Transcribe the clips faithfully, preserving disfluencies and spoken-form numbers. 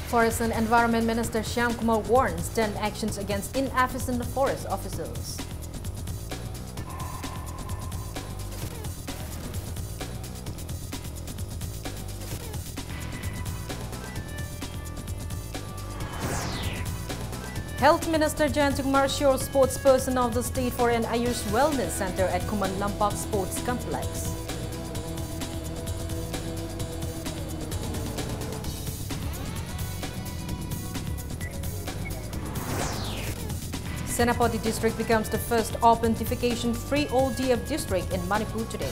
Forest and Environment Minister Shyam Kumar warns ten actions against inefficient forest officials. Health Minister Jayanta Kumar Sure spokesperson of the state for an Ayush Wellness Center at Khuman Lampak Sports Complex. Senapati district becomes the first open defecation-free O D F district in Manipur today.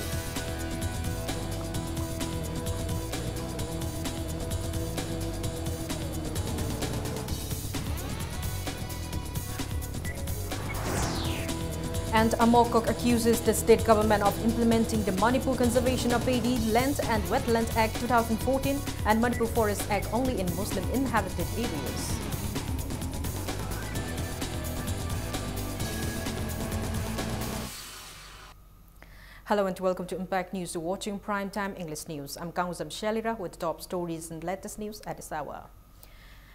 And Amok Kok accuses the state government of implementing the Manipur Conservation of Padi Land and Wetland Act two thousand fourteen and Manipur Forest Act only in Muslim inhabited areas. Hello and welcome to Impact News. You're watching Prime Time English News. I'm Kanguzam Shalira with top stories and latest news at this hour.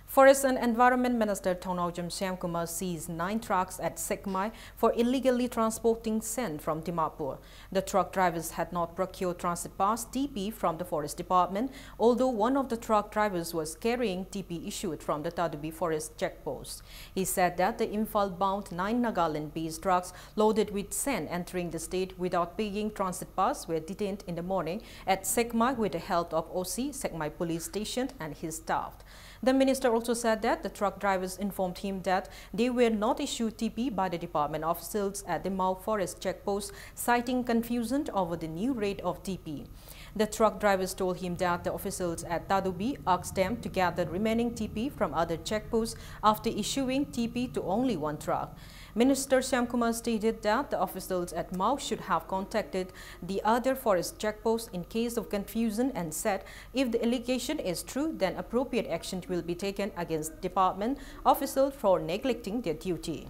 Forest and Environment Minister Thongnaojam Shyamkumar seized nine trucks at Sekmai for illegally transporting sand from Dimapur. The truck drivers had not procured transit pass T P from the Forest Department, although one of the truck drivers was carrying T P issued from the Tadubi Forest checkpost. He said that the Imphal-bound nine Nagaland-based trucks loaded with sand entering the state without paying transit pass were detained in the morning at Sekmai with the help of O C Sekmai Police Station and his staff. The minister also said that the truck drivers informed him that they were not issued T P by the department officials at the Mao Forest checkpost, citing confusion over the new rate of T P. The truck drivers told him that the officials at Tadubi asked them to gather remaining T P from other checkposts after issuing T P to only one truck. Minister Shyamkumar stated that the officials at Mao should have contacted the other forest checkposts in case of confusion and said if the allegation is true, then appropriate action will be taken against department officials for neglecting their duty.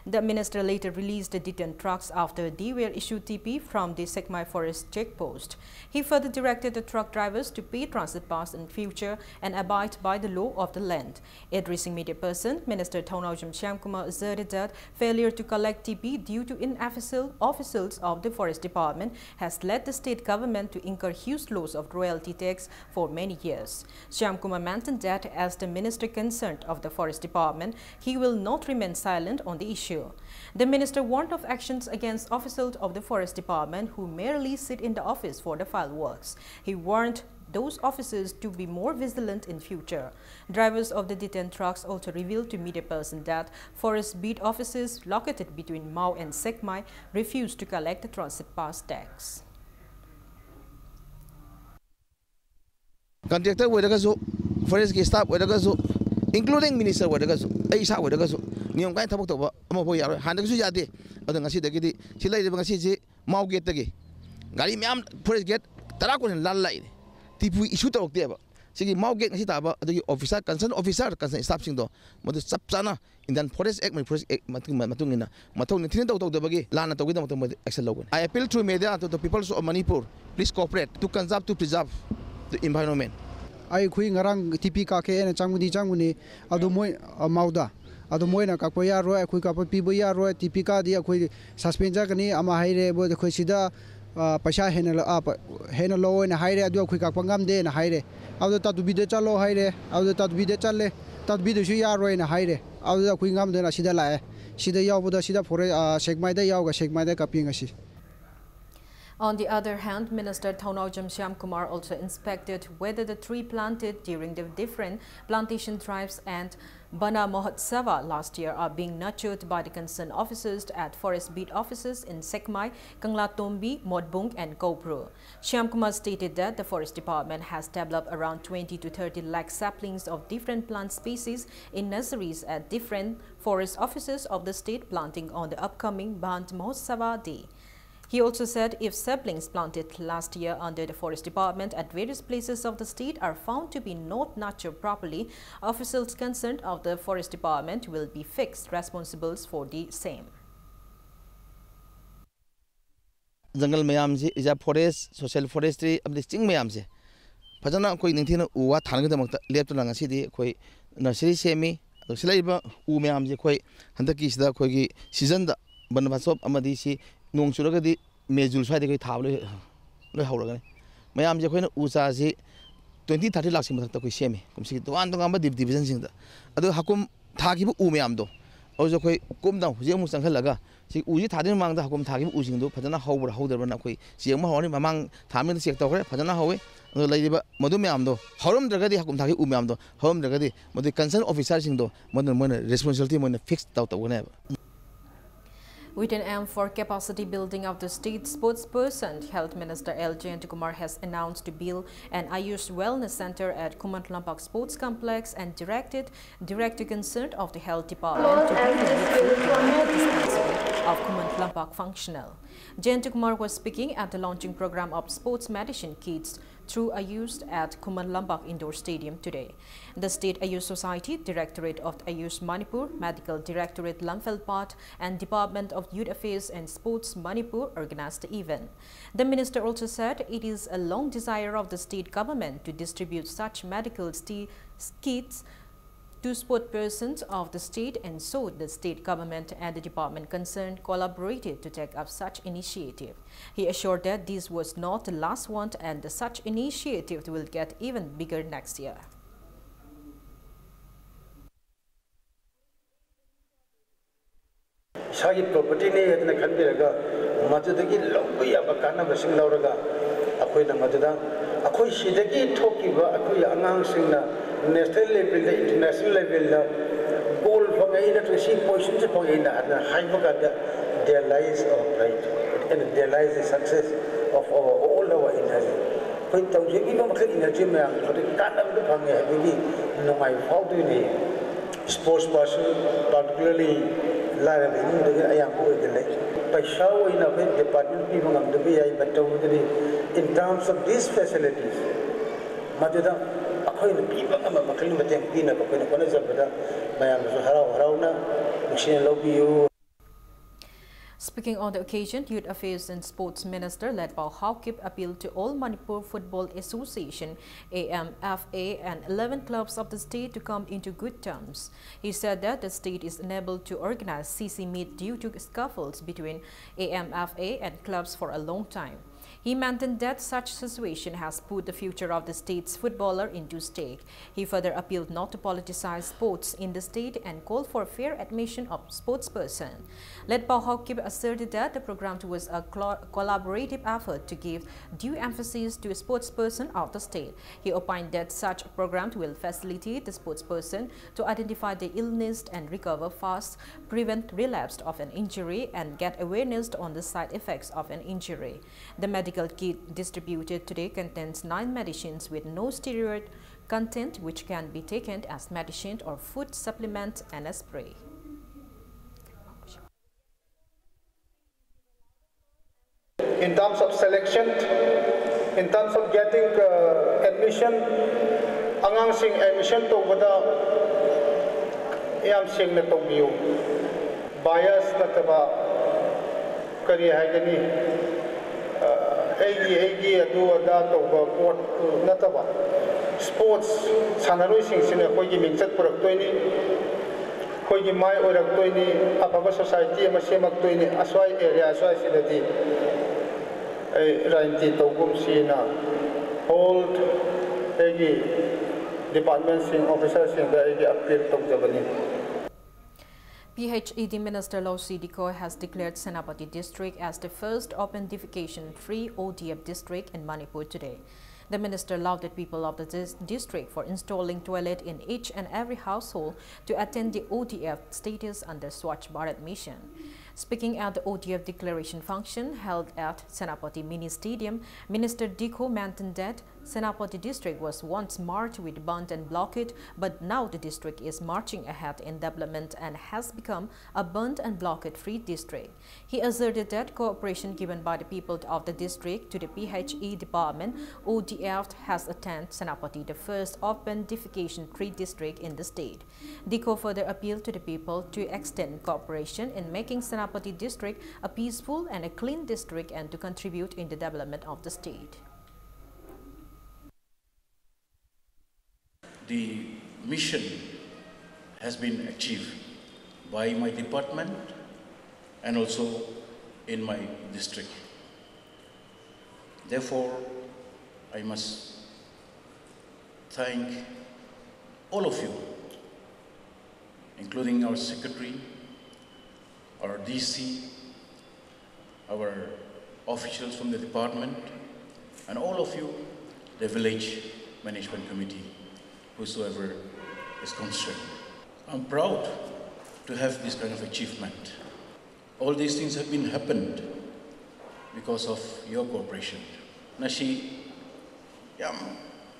The minister later released the detent trucks after they were issued T P from the Sekmai Forest checkpost. He further directed the truck drivers to pay transit pass in future and abide by the law of the land. Addressing media person, Minister Thounaojam Shyamkumar asserted that failure to collect T P due to inofficial officials of the Forest Department has led the state government to incur huge loss of royalty tax for many years. Shyamkumar mentioned that as the minister concerned of the Forest Department, he will not remain silent on the issue. The minister warned of actions against officials of the Forest Department who merely sit in the office for the file works. He warned those officers to be more vigilant in future. Drivers of the detent trucks also revealed to media person that forest beat offices located between Mao and Sekmai refused to collect the transit pass tax. Contractor ꯑꯣꯏꯔꯒꯁꯨ, forest ꯀꯤ staff ꯑꯣꯏꯔꯒꯁꯨ, including minister ꯑꯣꯏꯔꯒꯁꯨ, ꯑꯩ ꯏꯁꯥ ꯑꯣꯏꯔꯒꯁꯨ, ꯅꯤꯌꯣꯝ ꯀꯥꯏꯅ ꯊꯕꯛ ꯇꯧꯕ ꯑꯃꯐꯥꯎ ꯌꯥꯔꯣꯏ꯫ ꯍꯥꯟꯅꯒꯤꯁꯨ ꯌꯥꯗꯦ꯫ ꯑꯗꯣ ꯉꯁꯤꯗꯒꯤꯗꯤ ꯁꯤ ꯂꯩꯔꯤꯕ ꯉꯁꯤꯁꯤ ꯃꯥꯎ ꯒꯦꯠꯇꯒꯤ ꯒꯥꯔꯤ ꯃꯌꯥꯝ forest gate ꯇꯔꯥ ꯀꯨꯟ ꯍꯦꯟꯅ ꯂꯥꯜꯂ ꯂꯥꯛꯏꯅꯦ꯫ ꯇꯤꯄꯨ issue ꯇꯧꯔꯛꯇꯦꯕ꯫ ꯁꯤꯒꯤ ꯃꯥꯎ gate ꯉꯁꯤ ꯇꯥꯕ ꯑꯗꯨꯒꯤ officer, concern officer, concern staff ꯁꯤꯡꯗꯣ ꯃꯗꯨ ꯆꯞ ꯆꯥꯅ Indian Forest Act, ꯃꯅꯤ Forest Act ꯃꯇꯨꯡ, ꯃꯇꯨꯡ ꯏꯟꯅ ꯃꯊꯧ ꯅꯤꯡꯊꯤꯅ ꯇꯧ ꯇꯧꯗꯕꯒꯤ ꯂꯥꯟꯅ ꯇꯧꯒꯤꯗꯃꯛꯇ ꯃꯣꯏꯗ action ꯂꯧꯒꯅꯤ꯫ I appeal through media to the peoples of Manipur, please cooperate to conserve, to preserve the environment. ꯑꯩꯈꯣꯏ ꯉꯔꯥꯡ ꯇꯤ ꯄꯤ ꯀꯛꯀꯦꯅ ꯆꯪꯕꯗꯤ ꯆꯪꯕꯅꯤ, ꯑꯗꯨ ꯃꯣꯏ, ꯑ, ꯃꯥꯎꯗ꯫ ꯑꯗꯨ ꯃꯣꯏꯅ ꯀꯛꯄ ꯌꯥꯔꯣꯏ, ꯑꯩꯈꯣꯏ ꯀꯛꯄ ꯄꯤꯕ ꯌꯥꯔꯣꯏ, ꯇꯤ ꯄꯤ ꯀꯛꯑꯗꯤ ꯑꯩꯈꯣꯏ suspend ꯆꯠꯀꯅꯤ ꯑꯃ ꯍꯥꯏꯔꯦ, ꯃꯣꯏꯗ ꯑꯩꯈꯣꯏ ꯁꯤꯗ, ꯑ, ꯄꯩꯁꯥ ꯍꯦꯟꯅ ꯂ-, ꯑ, ꯄ-, ꯍꯦꯟꯅ ꯂꯧꯑꯣꯅ ꯍꯥꯏꯔꯦ, ꯑꯗꯨ ꯑꯩꯈꯣꯏ ꯀꯛꯄ ꯉꯝꯗꯦꯅ ꯍꯥꯏꯔꯦ꯫ ꯑꯗꯨꯗ ꯇꯥꯗꯨꯕꯤꯗ ꯆꯠꯂꯣ ꯍꯥꯏꯔꯦ, ꯑꯗꯨꯗ ꯇꯥꯗꯨꯕꯤꯗ ꯆꯠꯂꯦ, ꯇꯥꯗꯨꯕꯤꯗꯁꯨ ꯌꯥꯔꯣꯏꯅ ꯍꯥꯏꯔꯦ꯫ ꯑꯗꯨꯗ ꯑꯩꯈꯣꯏ ꯉꯝꯗꯅ ꯁꯤꯗ ꯂꯥꯛꯑꯦ꯫ ꯁꯤꯗ ꯌꯥꯎꯕꯗ ꯁꯤꯗ ꯐꯣꯔꯦ-, ꯑ, ꯁꯦꯛꯃꯥꯏꯗ ꯌꯥꯎꯒ ꯁꯦꯛꯃꯥꯏꯗ ꯀꯛꯄꯤ ꯉꯁꯤ꯫ On the other hand, Minister Thounaojam Shyamkumar also inspected whether the tree planted during the different plantation drives and Bana Mahotsava last year are being nurtured by the concerned officers at forest beat offices in Sekmai, Kanglatombi, Motbung and Koubru. Shyamkumar stated that the forest department has developed around twenty to thirty lakh saplings of different plant species in nurseries at different forest offices of the state, planting on the upcoming Bana Mahotsava day. He also said if saplings planted last year under the Forest Department at various places of the state are found to be not nurtured properly, officials concerned of the Forest Department will be fixed responsibles for the same. ꯖꯪꯒꯜ ꯃꯌꯥꯝꯁꯤ, reserve forest, social forestry ꯑꯃꯗꯤ ꯆꯤꯡ ꯃꯌꯥꯝꯁꯦ ꯐꯖꯅ ꯑꯩꯈꯣꯏ ꯅꯤꯡꯊꯤꯅ ꯎ ꯋꯥ ꯊꯥꯅꯕꯒꯤꯗꯃꯛꯇ ꯂꯦꯞꯇꯨꯅ ꯉꯁꯤꯗꯤ ꯑꯩꯈꯣꯏ ꯅꯔꯁꯔꯤ ꯁꯦꯝꯃꯤ꯫ ꯑꯗꯨ ꯁꯤ ꯂꯩꯔꯤꯕ ꯎ ꯃꯌꯥꯝꯁꯦ ꯑꯩꯈꯣꯏ ꯍꯟꯗꯛꯀꯤꯁꯤꯗ ꯑꯩꯈꯣꯏꯒꯤ ꯁꯤꯖꯟꯗ ꯕꯟ ꯕꯥꯁꯣꯞ ꯑꯃꯗꯤ ꯁꯤ ꯅꯣꯡ ꯆꯨꯔꯒꯗꯤ ꯃꯦ ꯖꯨꯟ ꯁ꯭ꯋꯥꯏꯗ ꯑꯩꯈꯣꯏ ꯊꯥꯕ ꯂꯣꯏ ꯂꯣꯏ ꯍꯧꯔꯒꯅꯤ꯫ ꯃꯌꯥꯝꯁꯦ ꯑꯩꯈꯣꯏꯅ ꯎ ꯆꯥꯔꯁꯤ ꯇ꯭ꯋꯦꯟꯇꯤ ꯊꯥꯔꯇꯤ ꯂꯥꯛꯁꯤ ꯃꯊꯛꯇ ꯑꯩꯈꯣꯏ ꯁꯦꯝꯃꯤ ꯀꯨꯝꯁꯤꯒꯤ ꯇꯣꯉꯥꯟ ꯇꯣꯉꯥꯟꯕ ꯗꯤꯞ ꯗꯤꯕꯤꯖꯟꯁꯤꯡꯗ꯫ ꯑꯗꯨ ꯍꯀꯨꯝ ꯊꯥꯈꯤꯕ ꯎ ꯃꯌꯥꯝꯗꯣ ꯑꯗꯨꯁꯨ ꯑꯩꯈꯣꯏ ꯀꯨꯝꯅ ꯍꯧꯖꯤꯛ ꯑꯃꯨꯛ ꯆꯪꯍꯜꯂꯒ ꯁꯤ ꯎꯁꯤ ꯊꯥꯗ꯭ꯔꯤꯉꯩ ꯃꯃꯥꯡꯗ ꯍꯀꯨꯝ ꯊꯥꯈꯤꯕ ꯎꯁꯤꯡꯗꯣ ꯐꯖꯅ ꯍꯧꯕ꯭ꯔꯥ ꯍꯧꯗꯕ꯭ꯔꯥꯅ ꯑꯩꯈꯣꯏ ꯆꯦꯛ ꯑꯃ ꯍꯧꯔꯅꯤ꯫ ꯃꯃꯥꯡ ꯊꯥ ꯑꯃꯗ ꯆꯦꯛ ꯇꯧꯈ꯭ꯔꯦ, ꯐꯖꯅ ꯍꯧꯋꯤ꯫ ꯑꯗꯣ ꯂꯩꯔꯤꯕ ꯃꯗꯨ ꯃꯌꯥꯝꯗꯣ ꯍꯧꯔꯝꯗ꯭ꯔꯒꯗꯤ, ꯍꯀꯨꯝ ꯊꯥꯈꯤꯕ ꯎ ꯃꯌꯥꯝꯗꯣ ꯍꯧꯔꯝꯗ꯭ꯔꯒꯗꯤ ꯃꯗꯨꯒꯤ ꯀꯟꯁꯔꯟ ꯑꯣꯐꯤꯁꯥꯔꯁꯤꯡꯗꯣ ꯃꯗꯨꯅ ꯃꯣꯏꯅ ꯔꯦꯁꯄꯣꯟꯁꯤꯕꯤꯂꯤꯇꯤ ꯃꯣꯏꯅ ꯐꯤꯛꯁ ꯇꯧ ꯇꯧꯒꯅꯦꯕ꯫ With an aim for capacity building of the state sports person, Health Minister L Jayantakumar has announced to build an Ayush Wellness Center at Khuman Lampak Sports Complex and directed direct to concern of the Health Department to bring the dispensary of Khuman Lampak functional. Jayantakumar was speaking at the launching program of sports medicine kits through Ayush at Khuman Lampak Indoor Stadium today. The State Ayush Society, Directorate of Ayush Manipur, Medical Directorate Lamphel Part, and Department of Youth Affairs and Sports Manipur organized the event. The minister also said it is a long desire of the state government to distribute such medical sti- kits to sport persons of the state, and so the state government and the department concerned collaborated to take up such initiative. He assured that this was not the last one and such initiatives will get even bigger next year. ꯏꯁꯥꯒꯤ ꯄ꯭ꯔꯣꯄꯔꯇꯤꯅꯤ ꯍꯥꯏꯗꯅ ꯈꯟꯕꯤꯔꯒ ꯃꯗꯨꯗꯒꯤ ꯂꯧꯕ ꯌꯥꯕ ꯀꯥꯟꯅꯕꯁꯤꯡ ꯂꯧꯔꯒ ꯑꯩꯈꯣꯏꯅ ꯃꯗꯨꯗ ꯑꯩꯈꯣꯏ ꯁꯤꯗꯒꯤ ꯊꯣꯛꯈꯤꯕ ꯑꯩꯈꯣꯏ ꯑꯉꯥꯡꯁꯤꯡꯅ ꯅꯦꯁꯅꯦꯜ ꯂꯦꯚꯦꯜꯗ, ꯏꯟꯇꯔꯅꯦꯁꯅꯦꯜ ꯂꯦꯚꯦꯜꯗ ꯒꯣꯜ ꯐꯪꯉꯛꯏ ꯅꯠꯇ꯭ꯔꯒ ꯁꯤ ꯄꯣꯖꯤꯁꯟꯁꯤ ꯐꯪꯉꯛꯏꯅ ꯍꯥꯏꯗꯅ ꯍꯥꯏꯕ ꯀꯥꯟꯗ they realize our pride and they realize the success of our all our energy꯫ ꯑꯩꯈꯣꯏ ꯇꯧꯖꯈꯤꯕ ꯃꯈꯩ ꯏꯅꯔꯖꯤ ꯃꯌꯥꯝꯗꯣ ꯍꯧꯖꯤꯛ ꯀꯥꯟꯅꯕꯗ ꯐꯪꯉꯦ ꯍꯥꯏꯕꯒꯤ ꯅꯨꯡꯉꯥꯏꯕ ꯐꯥꯎꯗꯣꯏꯅꯦ꯫ ꯁ꯭ꯄꯣꯔꯠꯁ ꯄꯥꯔꯁꯟ ꯄꯥꯔꯇꯤꯀꯨꯂꯔꯂꯤ ꯂꯥꯏꯔꯕ ꯏꯃꯨꯡꯗꯒꯤ ꯑꯌꯥꯝꯕ ꯑꯣꯏꯒꯜꯂꯦ꯫ ꯄꯩꯁꯥ ꯑꯣꯏꯅ ꯑꯩꯈꯣꯏ department ꯄꯤꯕ ꯉꯝꯗꯕ ꯌꯥꯏ, but ꯇꯧꯕꯗꯗꯤ in terms of these facilities, ꯃꯗꯨꯗ ꯑꯩꯈꯣꯏꯅ ꯄꯤꯕ ꯉꯝꯕ ꯃꯈꯩ ꯃꯇꯦꯡ ꯄꯤꯅꯕ ꯑꯩꯈꯣꯏꯅ ꯍꯣꯠꯅꯖꯕꯗ ꯃꯌꯥꯝꯅꯁꯨ ꯍꯔꯥꯎ ꯍꯔꯥꯎꯅ ꯅꯨꯡꯁꯤꯅ ꯂꯧꯕꯤꯌꯨ꯫ Speaking on the occasion, Youth Affairs and Sports Minister Letpao Haokip appealed to all Manipur Football Association, A M F A, and eleven clubs of the state to come into good terms. He said that the state is unable to organize C C meet due to scuffles between A M F A and clubs for a long time. He maintained that such situation has put the future of the state's footballer into stake. He further appealed not to politicize sports in the state and called for fair admission of sportsperson. Letpao Haokip asserted that the program was a clo- collaborative effort to give due emphasis to sportsperson of the state. He opined that such program will facilitate the sportsperson to identify the illness and recover fast, prevent relapse of an injury, and get awareness on the side effects of an injury. The medical kit distributed today contains nine medicines with no steroid content, which can be taken as medicine or food supplement and a spray. In terms of selection, in terms of getting uh, admission, ꯑꯉꯥꯡꯁꯤꯡ admission ꯇꯧꯕꯗ ꯌꯥꯝ ꯁꯦꯡꯅ ꯇꯧꯕꯤꯌꯨ꯫ Bias ꯅꯠꯇꯕ, ꯀꯔꯤ ꯍꯥꯏꯒꯅꯤ, ꯑ, ꯑꯩꯒꯤ ꯑꯩꯒꯤ ꯑꯗꯨ ꯑꯗꯥ ꯇꯧꯕ ꯄꯣꯠ ꯅꯠꯇꯕ, sports ꯁꯥꯟꯅꯔꯣꯏꯁꯤꯡꯁꯤꯅ ꯑꯩꯈꯣꯏꯒꯤ ꯃꯤꯡꯆꯠ ꯄꯨꯔꯛꯇꯣꯏꯅꯤ, ꯑꯩꯈꯣꯏꯒꯤ ꯃꯥꯏ ꯑꯣꯏꯔꯛꯇꯣꯏꯅꯤ, ꯑꯐꯕ society ꯑꯃ ꯁꯦꯝꯃꯛꯇꯣꯏꯅꯤ꯫ ꯑꯁ꯭ꯋꯥꯏ area ꯑꯁ꯭ꯋꯥꯏꯁꯤꯗꯗꯤ ꯑꯩ ꯔꯥꯖꯅꯤꯇꯤ ꯇꯧꯒꯨꯝꯁꯤꯅ all ꯑꯩꯒꯤ departmentꯁꯤꯡ officerꯁꯤꯡꯗ ꯑꯩꯒꯤ appeal ꯇꯧꯖꯕꯅꯤ꯫ P H E D Minister Lou C Dikho has declared Senapati district as the first open defecation-free O D F district in Manipur today. The minister lauded people of the dis- district for installing toilet in each and every household to attain the O D F status under Swachh Bharat Mission. Speaking at the O D F declaration function held at Senapati Mini Stadium, Minister Dikho mentioned that Senapati district was once marred with bandh and blockade, but now the district is marching ahead in development and has become a bandh and blockade-free district. He asserted that cooperation given by the people of the district to the P H E department, O D F, has attained Senapati the first urban-ification-free district in the state. Dikho further appealed to the people to extend cooperation in making Senapati district a peaceful and a clean district and to contribute in the development of the state. The mission has been achieved by my department and also in my district. Therefore, I must thank all of you, including our secretary, our D C, our officials from the department, and all of you, the village management committee, whosoever is concerned. I'm proud to have this kind of achievement. All these things have been happened because of your cooperation. ꯅꯁꯤ ꯌꯥꯝ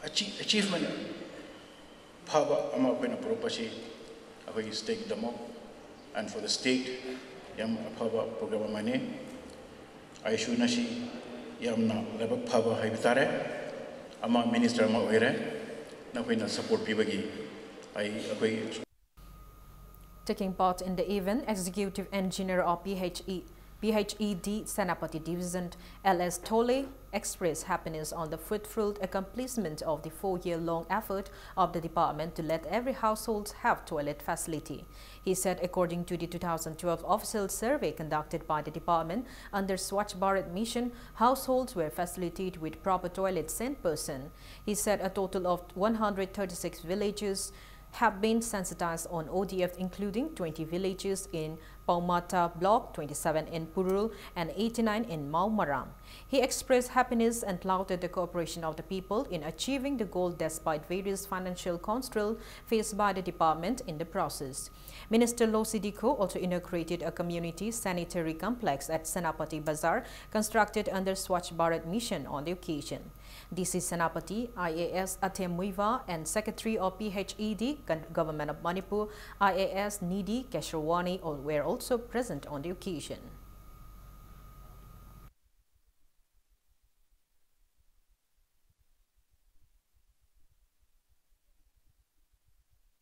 ꯑꯦꯆꯤꯞꯃꯦꯟ ꯐꯕ ꯑꯃ ꯑꯩꯈꯣꯏꯅ ꯄꯨꯔꯛꯄꯁꯤ ꯑꯩꯈꯣꯏꯒꯤ ꯁ꯭ꯇꯦꯠꯀꯤꯗꯃꯛ and for the state ꯌꯥꯝ ꯑꯐꯕ programme ꯑꯃꯅꯤ꯫ ꯑꯩꯁꯨ ꯅꯁꯤ ꯌꯥꯝꯅ ꯂꯥꯏꯕꯛ ꯐꯕ ꯍꯥꯏꯕ ꯇꯥꯔꯦ, ꯑꯃ ꯃꯤꯅꯤꯁꯇꯔ ꯑꯃ ꯑꯣꯏꯔꯦ꯫ ꯅꯈꯣꯏꯅ ꯁꯄꯣꯔꯠ ꯄꯤꯕꯒꯤ ꯑꯩ ꯑꯩꯈꯣꯏ Taking part in the event, Executive Engineer of P H E, P H E D Senapati Division, L S Thole, expressed happiness on the fruitful accomplishment of the four-year-long effort of the department to let every household have toilet facility. He said, according to the two thousand twelve official survey conducted by the department under Swachh Bharat Mission, households were facilitated with proper toilets ten percent. He said a total of one hundred thirty-six villages have been sensitized on O D F, including twenty villages in Paumata Block, twenty-seven in Purul, and eighty-nine in Mawmaram. He expressed happiness and lauded the cooperation of the people in achieving the goal despite various financial constraints faced by the department in the process. Minister Losii Dikho also inaugurated a community sanitary complex at Senapati Bazar, constructed under Swachh Bharat Mission on the occasion. D C Senapati, I A S Athem Muivah, and Secretary of P H E D, Gon-, Government of Manipur, I A S Nidhi Keshavarwani, all were also present on the occasion.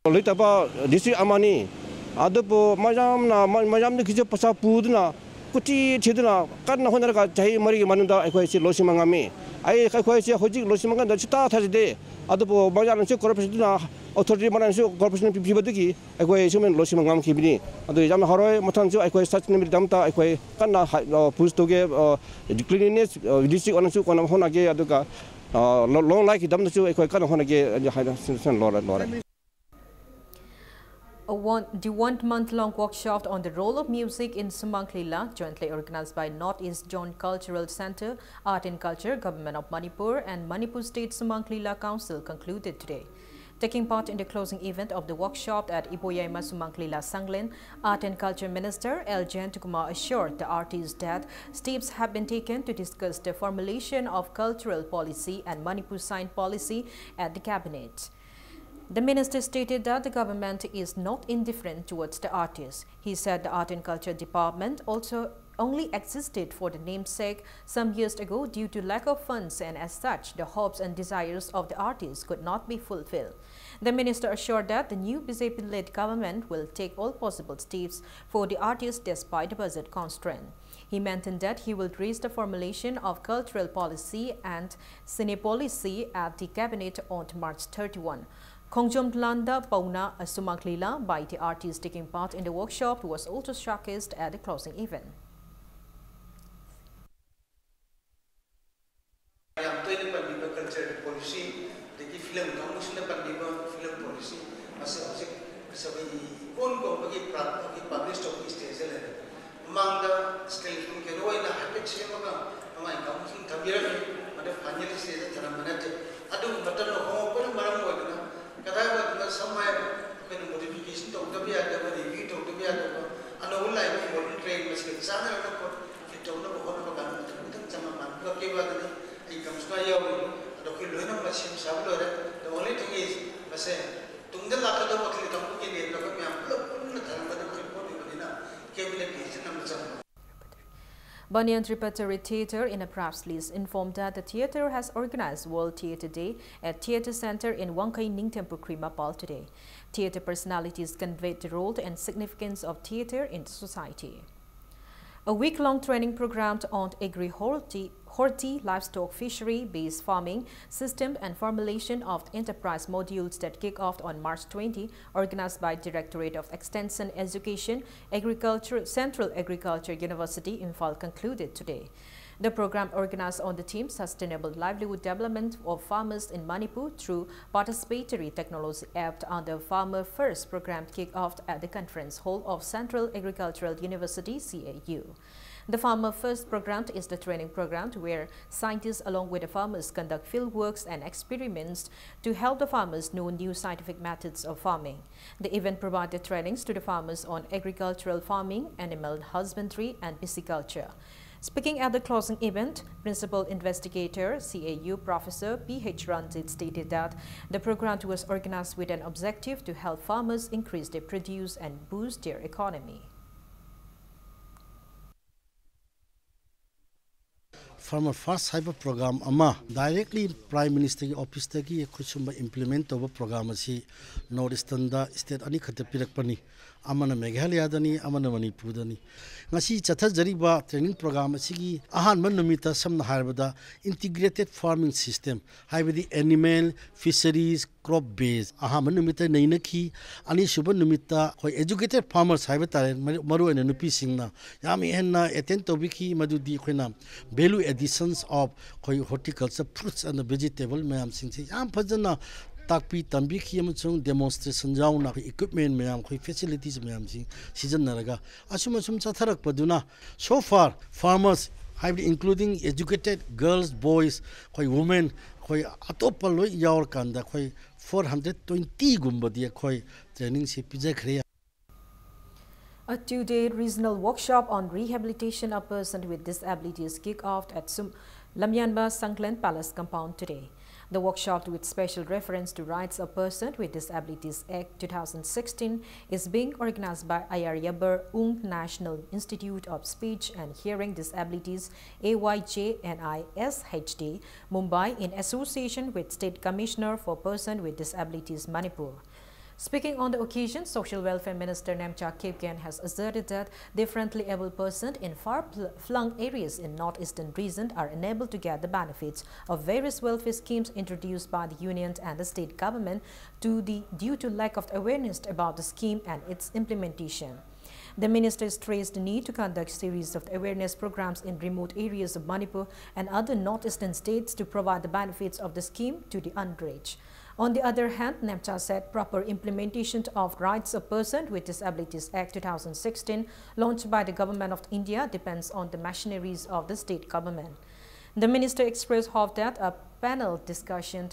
ꯂꯩꯇꯕ district ꯑꯃꯅꯤ꯫ ꯑꯗꯨꯕꯨ ꯃꯌꯥꯝꯅ, ꯃ-, ꯃꯌꯥꯝꯗꯒꯤꯁꯨ ꯄꯩꯁꯥ ꯄꯨꯗꯨꯅ, ꯀꯣꯆꯤ ꯊꯤꯗꯨꯅ ꯀꯟꯅ ꯍꯣꯠꯅꯔꯒ ꯆꯍꯤ ꯃꯔꯤꯒꯤ ꯃꯅꯨꯡꯗ ꯑꯩꯈꯣꯏꯁꯤ ꯂꯣꯏꯁꯤꯟꯕ ꯉꯝꯃꯤ꯫ ꯑꯩ, ꯑꯩꯈꯣꯏꯁꯦ ꯍꯧꯖꯤꯛ ꯂꯣꯏꯁꯤꯟꯕ ꯀꯥꯟꯗ ꯁꯨꯡꯊꯥ ꯊꯥꯖꯗꯦ꯫ ꯑꯗꯨꯕꯨ ꯃꯌꯥꯝꯅꯁꯨ cooperation ꯄꯤꯗꯨꯅ, authority ꯃꯌꯥꯝꯅꯁꯨ cooperation ꯄꯤ-, ꯄꯤꯕꯗꯒꯤ ꯑꯩꯈꯣꯏ ꯁꯨꯃꯥꯏꯅ ꯂꯣꯏꯁꯤꯟꯕ ꯉꯝꯈꯤꯕꯅꯤ꯫ ꯑꯗꯨ ꯌꯥꯝꯅ ꯍꯔꯥꯎꯋꯦ꯫ ꯃꯊꯪꯁꯨ ꯑꯩꯈꯣꯏ such ꯅꯨꯃꯤꯠꯇꯝꯇ ꯑꯩꯈꯣꯏ ꯀꯟꯅ ꯍꯥꯏ-, ꯑ, push ꯇꯧꯒꯦ꯫ ꯑ, cleanliness, ꯑ, district ꯑꯣꯏꯅꯁꯨ ꯀꯣꯟꯅ ꯍꯣꯠꯅꯒꯦ꯫ ꯑꯗꯨꯒ, ꯑ, ꯂꯣ-, long life ꯀꯤꯗꯃꯛꯇꯁꯨ ꯑꯩꯈꯣꯏ ꯀꯟꯅ ꯍꯣꯠꯅꯒꯦ ꯍꯥꯏꯅ ꯁꯤ-, ꯁꯤ ꯂꯣꯏꯔꯦ, ꯂꯣꯏꯔꯦ꯫ A one, the one-month-long workshop on the role of music in Sumang Lila, jointly organized by North East Zone Cultural Centre, Art and Culture, Government of Manipur, and Manipur State Sumang Lila Council, concluded today. Taking part in the closing event of the workshop at Iboyaima Sumang Lila Sanglen, Art and Culture Minister L Jayantakumar assured the artists that steps have been taken to discuss the formulation of cultural policy and Manipur signed policy at the cabinet. The minister stated that the government is not indifferent towards the artists. He said the Art and Culture Department also only existed for the namesake some years ago due to lack of funds, and as such, the hopes and desires of the artists could not be fulfilled. The minister assured that the new B J P-led government will take all possible steps for the artists despite the budget constraint. He maintained that he will raise the formulation of cultural policy and cine policy at the cabinet on March thirty-one. Khongjom Landa Pauna, a Sumang Lila by the artists taking part in the workshop, was also showcased at the closing event. ꯌꯥꯝ ꯇꯣꯏꯅ ꯄꯟꯕꯤꯕ culture policy, ꯑꯗꯒꯤ film ꯀꯥꯡꯕꯨꯁꯤꯡꯅ ꯄꯟꯕꯤꯕ film policy, ꯃꯁꯤ ꯍꯧꯖꯤꯛ ꯑꯩꯈꯣꯏꯒꯤ ꯏꯀꯣꯟ ꯀꯣꯟꯕꯒꯤ ꯄ꯭ꯔꯥ-, ꯑꯩꯈꯣꯏꯒꯤ publish ꯇꯧꯕꯒꯤ stage ꯂꯩꯔꯦ꯫ ꯃꯃꯥꯡꯗ skeleton ꯀꯩꯅꯣ ꯑꯣꯏꯅ ꯍꯥꯏꯐꯦꯠ ꯁꯦꯝꯃꯒ ꯃꯃꯥꯏ ꯀꯥꯡꯕꯨꯁꯤꯡ ꯊꯝꯕꯤꯔꯝꯃꯤ, ꯃꯗꯨ final stage ꯊꯝꯂꯝꯕ ꯅꯠꯇꯦ꯫ ꯑꯗꯨꯕꯨ ꯃꯇꯝꯅ ꯍꯣꯡꯂꯛꯄꯅ ꯃꯔꯝ ꯑꯣꯏꯗꯨꯅ ꯀꯗꯥꯏ ꯋꯥꯏꯗꯅ ꯁꯝꯅ ꯍꯥꯏꯔꯕꯗ ꯑꯩꯈꯣꯏꯅ modification ꯇꯧꯗꯕ ꯌꯥꯗꯕ, review ꯇꯧꯗꯕ ꯌꯥꯗꯕ, ꯑꯅꯧꯕ ꯂꯥꯛꯏꯕ modern trend ꯃꯁꯤꯒ ꯆꯥꯟꯅꯔꯒ ꯄꯣꯠ fit ꯇꯧꯅꯕ ꯍꯣꯠꯅꯕ ꯀꯥꯟꯗ ꯃꯇꯝ ꯈꯤꯇꯪ ꯆꯪꯕ ꯃꯥꯟꯕ ꯀꯩ ꯋꯥꯗꯅꯤ꯫ ꯑꯩ ꯀꯝꯁꯅ ꯌꯥꯎꯔꯤ꯫ ꯇꯨꯡꯗ ꯂꯥꯛꯀꯗꯧꯕ ꯀꯔꯤ ꯀꯥꯡꯕꯨꯒꯤ ꯂꯦꯞꯂꯒ ꯃꯌꯥꯝ ꯄꯨꯂꯞ ꯄꯨꯟꯅ ꯊꯝꯒꯗꯕ ꯈꯟꯕ ꯑꯣꯏꯕꯅꯤꯅ cabinet decision ꯑꯃ ꯆꯪꯕ꯫ Banyan Repertory Theatre, in a press release, informed that the theatre has organized World Theatre Day at Theatre Centre in Wangkhei Ningthempukri, Mapal today. Theatre personalities conveyed the role and significance of theatre in the society. A week-long training program on agri-horti, horti, livestock, fishery-based farming system and formulation of enterprise modules that kick off on March twenty, organized by Directorate of Extension Education, Agriculture, Central Agriculture University, Imphal, concluded today. The program, organized on the theme Sustainable Livelihood Development of Farmers in Manipur through Participatory Technology Act under Farmer First program, kicked off at the conference hall of Central Agricultural University, C A U. The Farmer First program is the training program where scientists along with the farmers conduct field works and experiments to help the farmers know new scientific methods of farming. The event provided trainings to the farmers on agricultural farming, animal husbandry, and pisciculture. Speaking at the closing event, Principal Investigator, C A U Professor P H Ranjit stated that the program was organized with an objective to help farmers increase their produce and boost their economy. Farmer First ꯍꯥꯏꯕ program ꯑꯃ directly Prime Ministerꯒꯤ officeꯇꯒꯤ ꯑꯩꯈꯣꯏ ꯁꯨꯝꯕ implement ꯇꯧꯕ program ꯑꯁꯤ North Easternꯗ state ꯑꯅꯤꯈꯛꯇ ꯄꯤꯔꯛꯄꯅꯤ꯫ ꯑꯃꯅ ꯃꯦꯘꯥꯂꯌꯥꯗꯅꯤ, ꯑꯃꯅ ꯃꯅꯤꯄꯨꯔꯗꯅꯤ꯫ ꯉꯁꯤ ꯆꯠꯊꯖꯔꯤꯕ training program ꯑꯁꯤꯒꯤ ꯑꯍꯥꯟꯕ ꯅꯨꯃꯤꯠꯇ ꯁꯝꯅ ꯍꯥꯏꯔꯕꯗ integrated farming system, ꯍꯥꯏꯕꯗꯤ animal, fisheries, crop base ꯑꯍꯥꯟꯕ ꯅꯨꯃꯤꯠꯇ ꯅꯩꯅꯈꯤ꯫ ꯑꯅꯤꯁꯨꯕ ꯅꯨꯃꯤꯠꯇ ꯑꯩꯈꯣꯏ educated farmers ꯍꯥꯏꯕ ꯇꯥꯔꯦ, ꯃꯔꯨ- ꯃꯔꯨꯑꯣꯏꯅ ꯅꯨꯄꯤꯁꯤꯡꯅ ꯌꯥꯝ ꯍꯦꯟꯅ attend ꯇꯧꯕꯤꯈꯤ꯫ ꯃꯗꯨꯗꯤ ꯑꯩꯈꯣꯏꯅ value additions of ꯑꯩꯈꯣꯏ horticulture fruits and vegetable ꯃꯌꯥꯝꯁꯤꯡꯁꯦ ꯌꯥꯝ ꯐꯖꯅ ꯇꯥꯛꯄꯤ ꯇꯝꯕꯤꯈꯤ ꯑꯃꯁꯨꯡ demonstration ꯌꯥꯎꯅ ꯑꯩꯈꯣꯏ equipment ꯃꯌꯥꯝ, ꯑꯩꯈꯣꯏ facilities ꯃꯌꯥꯝꯁꯤꯡ ꯁꯤꯖꯤꯟꯅꯔꯒ ꯑꯁꯨꯝ ꯑꯁꯨꯝ ꯆꯠꯊꯔꯛꯄꯗꯨꯅ so far farmers, ꯍꯥꯏꯕꯗꯤ including educated girls, boys, ꯑꯩꯈꯣꯏ women, ꯑꯩꯈꯣꯏ ꯑꯇꯣꯞꯄ ꯂꯣꯏ ꯌꯥꯎꯔꯀꯥꯟꯗ ꯑꯩꯈꯣꯏ four hundred twenty ꯒꯨꯝꯕꯗꯤ ꯑꯩꯈꯣꯏ trainingꯁꯤ ꯄꯤꯖꯈ꯭ꯔꯦ꯫ A two-day regional workshop on rehabilitation of persons with disabilities kicked off at Sum Lamyanma Sanglen Palace compound today. The workshop, with special reference to Rights of Persons with Disabilities Act two thousand sixteen, is being organized by Ayar Yabar Ung National Institute of Speech and Hearing Disabilities, A Y J N I S H D, Mumbai, in association with State Commissioner for Persons with Disabilities, Manipur. Speaking on the occasion, Social Welfare Minister Nemcha Kipgen has asserted that differently abled persons in far-flung areas in northeastern region are unable to get the benefits of various welfare schemes introduced by the union and the state government to the, due to lack of awareness about the scheme and its implementation. The minister stressed the need to conduct series of awareness programs in remote areas of Manipur and other northeastern states to provide the benefits of the scheme to the unreached. On the other hand, Nemcha said proper implementation of Rights of Persons with Disabilities Act two thousand sixteen, launched by the Government of India, depends on the machineries of the state government. The minister expressed hope that a panel discussion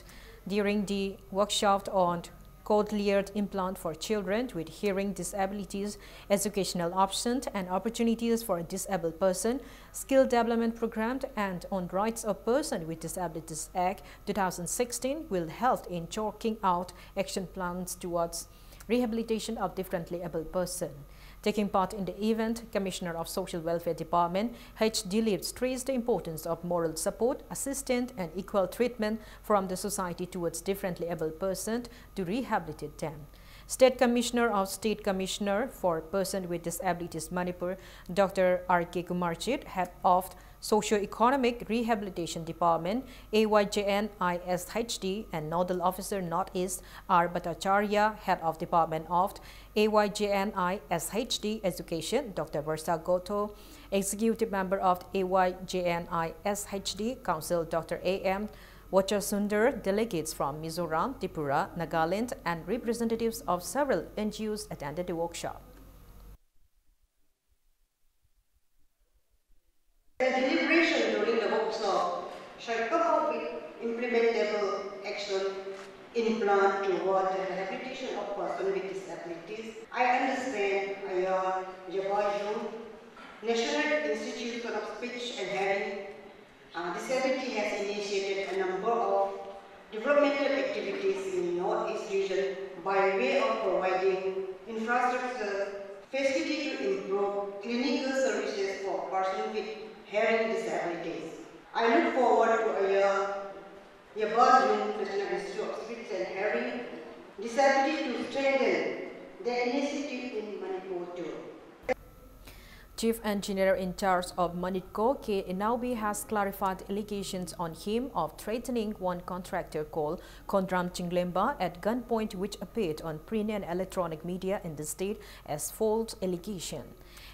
during the workshop on cochlear implant for children with hearing disabilities, educational options and opportunities for a disabled person, skill development program, and on Rights of Persons with Disabilities Act two thousand sixteen will help in chalking out action plans towards rehabilitation of differently abled person. Taking part in the event, Commissioner of Social Welfare Department, H. Dilip, stressed the importance of moral support, assistance, and equal treatment from the society towards differently abled persons to rehabilitate them. State Commissioner of State Commissioner for Persons with Disabilities, Manipur, Doctor R K Kumarjit, head of Socio-Economic Rehabilitation Department, A Y J N I S H D, and Nodal Officer Northeast, R Bhattacharya, head of Department of A Y J N I S H D Education, Doctor Varsha Gotho, Executive Member of A Y J N I S H D Council, Doctor A M Vachasundar, delegates from Mizoram, Tripura, Nagaland, and representatives of several N G Os attended the workshop. The deliberation during the workshop shall come up with implementable action in plan toward the rehabilitation of persons with disabilities. I understand Ayar Yabar Ung National Institute of Speech and Hearing, uh, Disability has initiated a number of developmental activities in Northeast region by way of providing infrastructure facility to improve clinical services for persons with hearing disabilities. I look forward to a year Yabaz Yung National Institute of Speech and Hearing Disability to strengthen the initiative in Manipur too. Chief Engineer in charge of Manitco, K Inaobi, has clarified allegations on him of threatening one contractor called Kondram Chinglemba at gunpoint, which appeared on print and electronic media in the state as false allegation.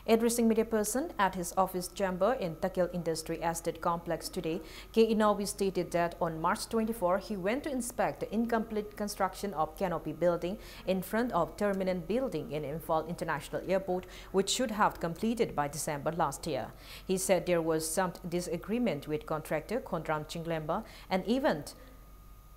Addressing media person at his office chamber in Takel Industry Estate Complex today, K Inaobi stated that on March twenty-four, he went to inspect the incomplete construction of canopy building in front of Terminal Building in Imphal International Airport, which should have completed by December last year. He said there was some disagreement with contractor Kondram Chinglemba and even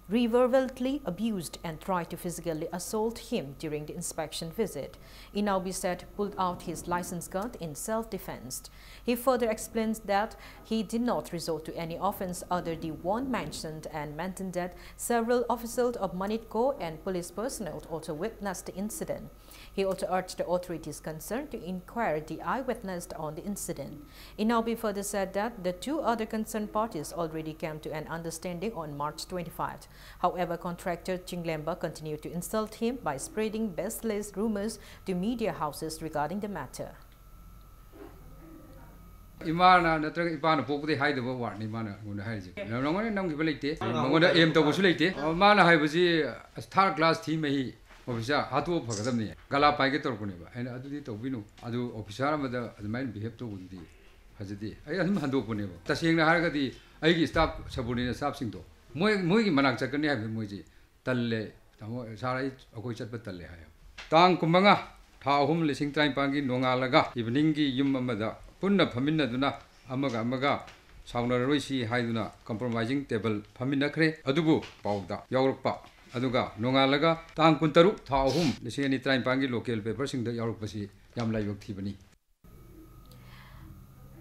verbally abused and tried to physically assault him during the inspection visit. Inaobi said pulled out his licensed gun in self-defense. He further explained that he did not resort to any offense other than the one mentioned and maintained that several officials of Manitco and police personnel also witnessed the incident. He also urged the authorities concerned to inquire the eyewitness on the incident. Inaobi further said that the two other concerned parties already came to an understanding on March twenty-five. However, contractor Chinglemba continued to insult him by spreading baseless rumors to media houses regarding the matter. ꯏꯃꯥꯅ ꯅꯠꯇ꯭ꯔꯒ ꯏꯄꯥꯅ ꯄꯣꯛꯄꯗꯒꯤ ꯍꯥꯏꯗꯕ ꯋꯥꯔꯗꯅꯤ ꯃꯥꯅ ꯑꯩꯉꯣꯟꯗ ꯍꯥꯏꯔꯤꯁꯦ꯫ ꯅꯉꯣꯟꯗ ꯅꯝꯈꯤꯕ ꯂꯩꯇꯦ, ꯃꯉꯣꯟꯗ ꯑꯦꯝ ꯇꯧꯕꯁꯨ ꯂꯩꯇꯦ꯫ ꯃꯥꯅ ꯍꯥꯏꯕꯁꯤ ꯑꯁ third class ꯊꯤ ꯃꯍꯤ ꯑꯣꯐꯤꯁꯥꯔ ꯍꯥꯠꯇꯣꯛꯑ ꯐꯒꯗꯕꯅꯤ, ꯒꯂꯥ ꯄꯥꯏꯒꯦ ꯇꯧꯔꯛꯄꯅꯦꯕ꯫ ꯑꯩꯅ ꯑꯗꯨꯗꯤ ꯇꯧꯕꯤꯅꯨ, ꯑꯗꯨ ꯑꯣꯐꯤꯁꯥꯔ ꯑꯃꯗ ꯑꯗꯨꯃꯥꯏꯅ ꯕꯤꯍꯦꯕ ꯇꯧꯕꯗꯨꯗꯤ ꯐꯖꯗꯦ꯫ ꯑꯩ ꯑꯗꯨꯝ ꯍꯟꯗꯣꯛꯄꯅꯦꯕ꯫ ꯇꯁꯦꯡꯅ ꯍꯥꯏꯔꯒꯗꯤ ꯑꯩꯒꯤ ꯁ꯭ꯇꯥꯐ, ꯁꯕꯑꯣꯔꯗꯤꯅꯦꯠ ꯁ꯭ꯇꯥꯐꯁꯤꯡꯗꯣ ꯃꯣꯏ ꯃꯣꯏꯒꯤ ꯃꯅꯥꯛ ꯆꯠꯀꯅꯤ ꯍꯥꯏꯕꯗꯤ ꯃꯣꯏꯁꯤ ꯇꯜꯂꯦ, ꯇꯥꯃꯣ ꯁꯥꯔ, ꯑꯩ ꯑꯩꯈꯣꯏ ꯆꯠꯄ ꯇꯜꯂꯦ ꯍꯥꯏꯌꯦꯕ꯫ ꯇꯥꯡ ꯀꯨꯟꯃꯉꯥ ꯊꯥ ꯑꯍꯨꯝ ꯂꯤꯁꯤꯡ ꯇꯔꯥꯅꯤꯄꯥꯟꯒꯤ ꯅꯣꯡꯉꯥꯜꯂꯒ ꯏꯚꯤꯅꯤꯡꯒꯤ ꯌꯨꯝ ꯑꯃꯗ ꯄꯨꯟꯅ ꯐꯝꯃꯤꯟꯅꯗꯨꯅ ꯑꯃꯒ ꯑꯃꯒ ꯁꯥꯎꯅꯔꯔꯣꯏꯁꯤ ꯍꯥꯏꯗꯨꯅ ꯀꯝꯄ꯭ꯔꯣꯃꯥꯏꯖꯤꯡ ꯇꯦꯕꯜ ꯐꯝꯃꯤꯟꯅꯈ꯭ꯔꯦ꯫ ꯑꯗꯨꯕꯨ ꯄꯥꯎꯗ ꯌꯥꯎꯔꯛꯄ ꯑꯗꯨꯒ ꯅꯣꯡꯉꯥꯜꯂꯒ ꯇꯥꯡ ꯀꯨꯟꯇꯔꯨꯛ ꯊꯥ ꯑꯍꯨꯝ ꯂꯤꯁꯤꯡ ꯑꯅꯤ ꯇꯔꯥꯅꯤꯄꯥꯟꯒꯤ ꯂꯣꯀꯦꯜ ꯄꯦꯄꯔꯁꯤꯡꯗ ꯌꯥꯎꯔꯛꯄꯁꯤ ꯌꯥꯝ ꯂꯥꯏꯕꯛ ꯊꯤꯕꯅꯤ꯫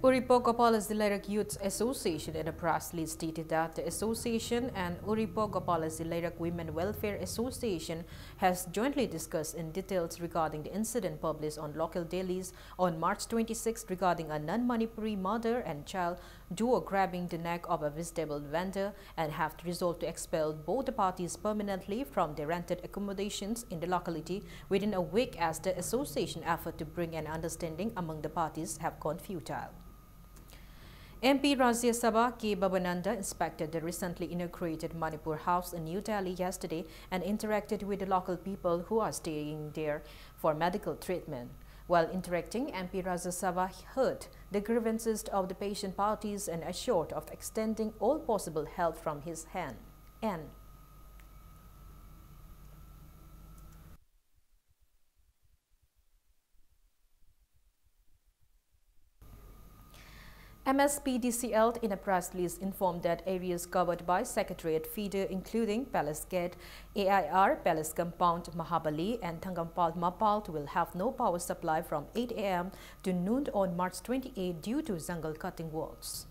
Uripok Gopalaji Lairak Youth Association in a press release stated that the association and Uripok Gopalaji Lairak Women Welfare Association has jointly discussed in details regarding the incident published on local dailies on March twenty-sixth regarding a non-Manipuri mother and child duo grabbing the neck of a vegetable vendor and have resolved to expel both the parties permanently from their rented accommodations in the locality within a week as the association effort to bring an understanding among the parties have gone futile. M P Rajya Sabha K Babananda inspected the recently inaugurated Manipur House in New Delhi yesterday and interacted with the local people who are staying there for medical treatment. While interacting, M P Rajya Sabha heard the grievances of the patient parties and assured of extending all possible help from his hand. N. M S P D C L in a press release informed that areas covered by Secretariat feeder including Palace Gate, A I R, Palace Compound, Mahabali and Thangampal Mapal will have no power supply from eight A M to noon on March twenty-eight due to jungle cutting works.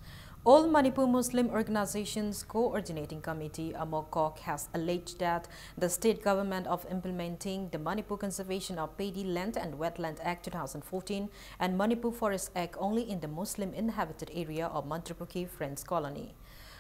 All Manipur Muslim Organizations Coordinating Committee, AMOCOC, has alleged that the state government of implementing the Manipur Conservation of Paddy Land and Wetland Act two thousand fourteen and Manipur Forest Act only in the Muslim inhabited area of Mantripokhi Friends Colony.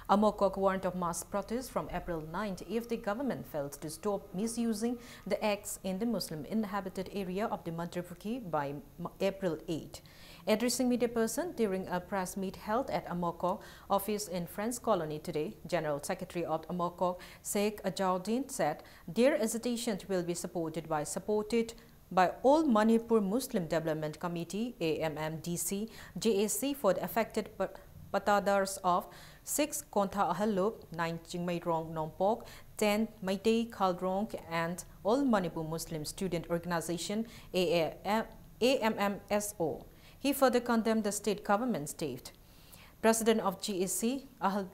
AMOCOC warned of mass protests from April ninth if the government fails to stop misusing the acts in the Muslim inhabited area of the Mantripokhi by M-, April eighth. Addressing media person during a press meet held at AMOCOC office in Friends Colony today, General Secretary of AMOCOC, Sheikh Ajaudin, said their agitation will be supported by, supported by All Manipur Muslim Development Committee, A M M D C, J A C, for the affected pa-, patadars of six Kontha Ahallup, nine Chingmeirong Nongpok, ten Meitei Khalrong, and All Manipur Muslim Student Organization, A M M S O. He further condemned the state government's theft. President of G A C, Ahal-,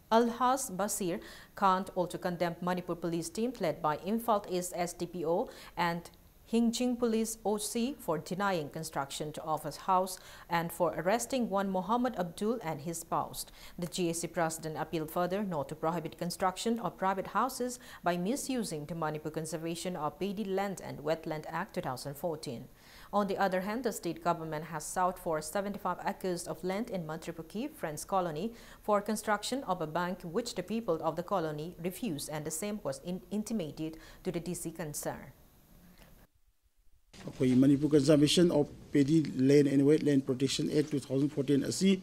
Alhaj Basir Khan, also condemned Manipur police team led by Imphal East S D P O and Hingjing Police O C for denying construction of a house and for arresting one Mohammad Abdul and his spouse. The G A C president appealed further not to prohibit construction of private houses by misusing the Manipur Conservation of Paddy Land and Wetland Act two thousand fourteen. On the other hand, the state government has sought for seventy-five acres of land in Mantripuki Friends Colony for construction of a bank, which the people of the colony refused, and the same was in- intimated to the D C concerned. ꯑꯩꯈꯣꯏ Manipur Conservation of Paddy Land and Wetland Protection Act two thousand fourteen ꯑꯁꯤ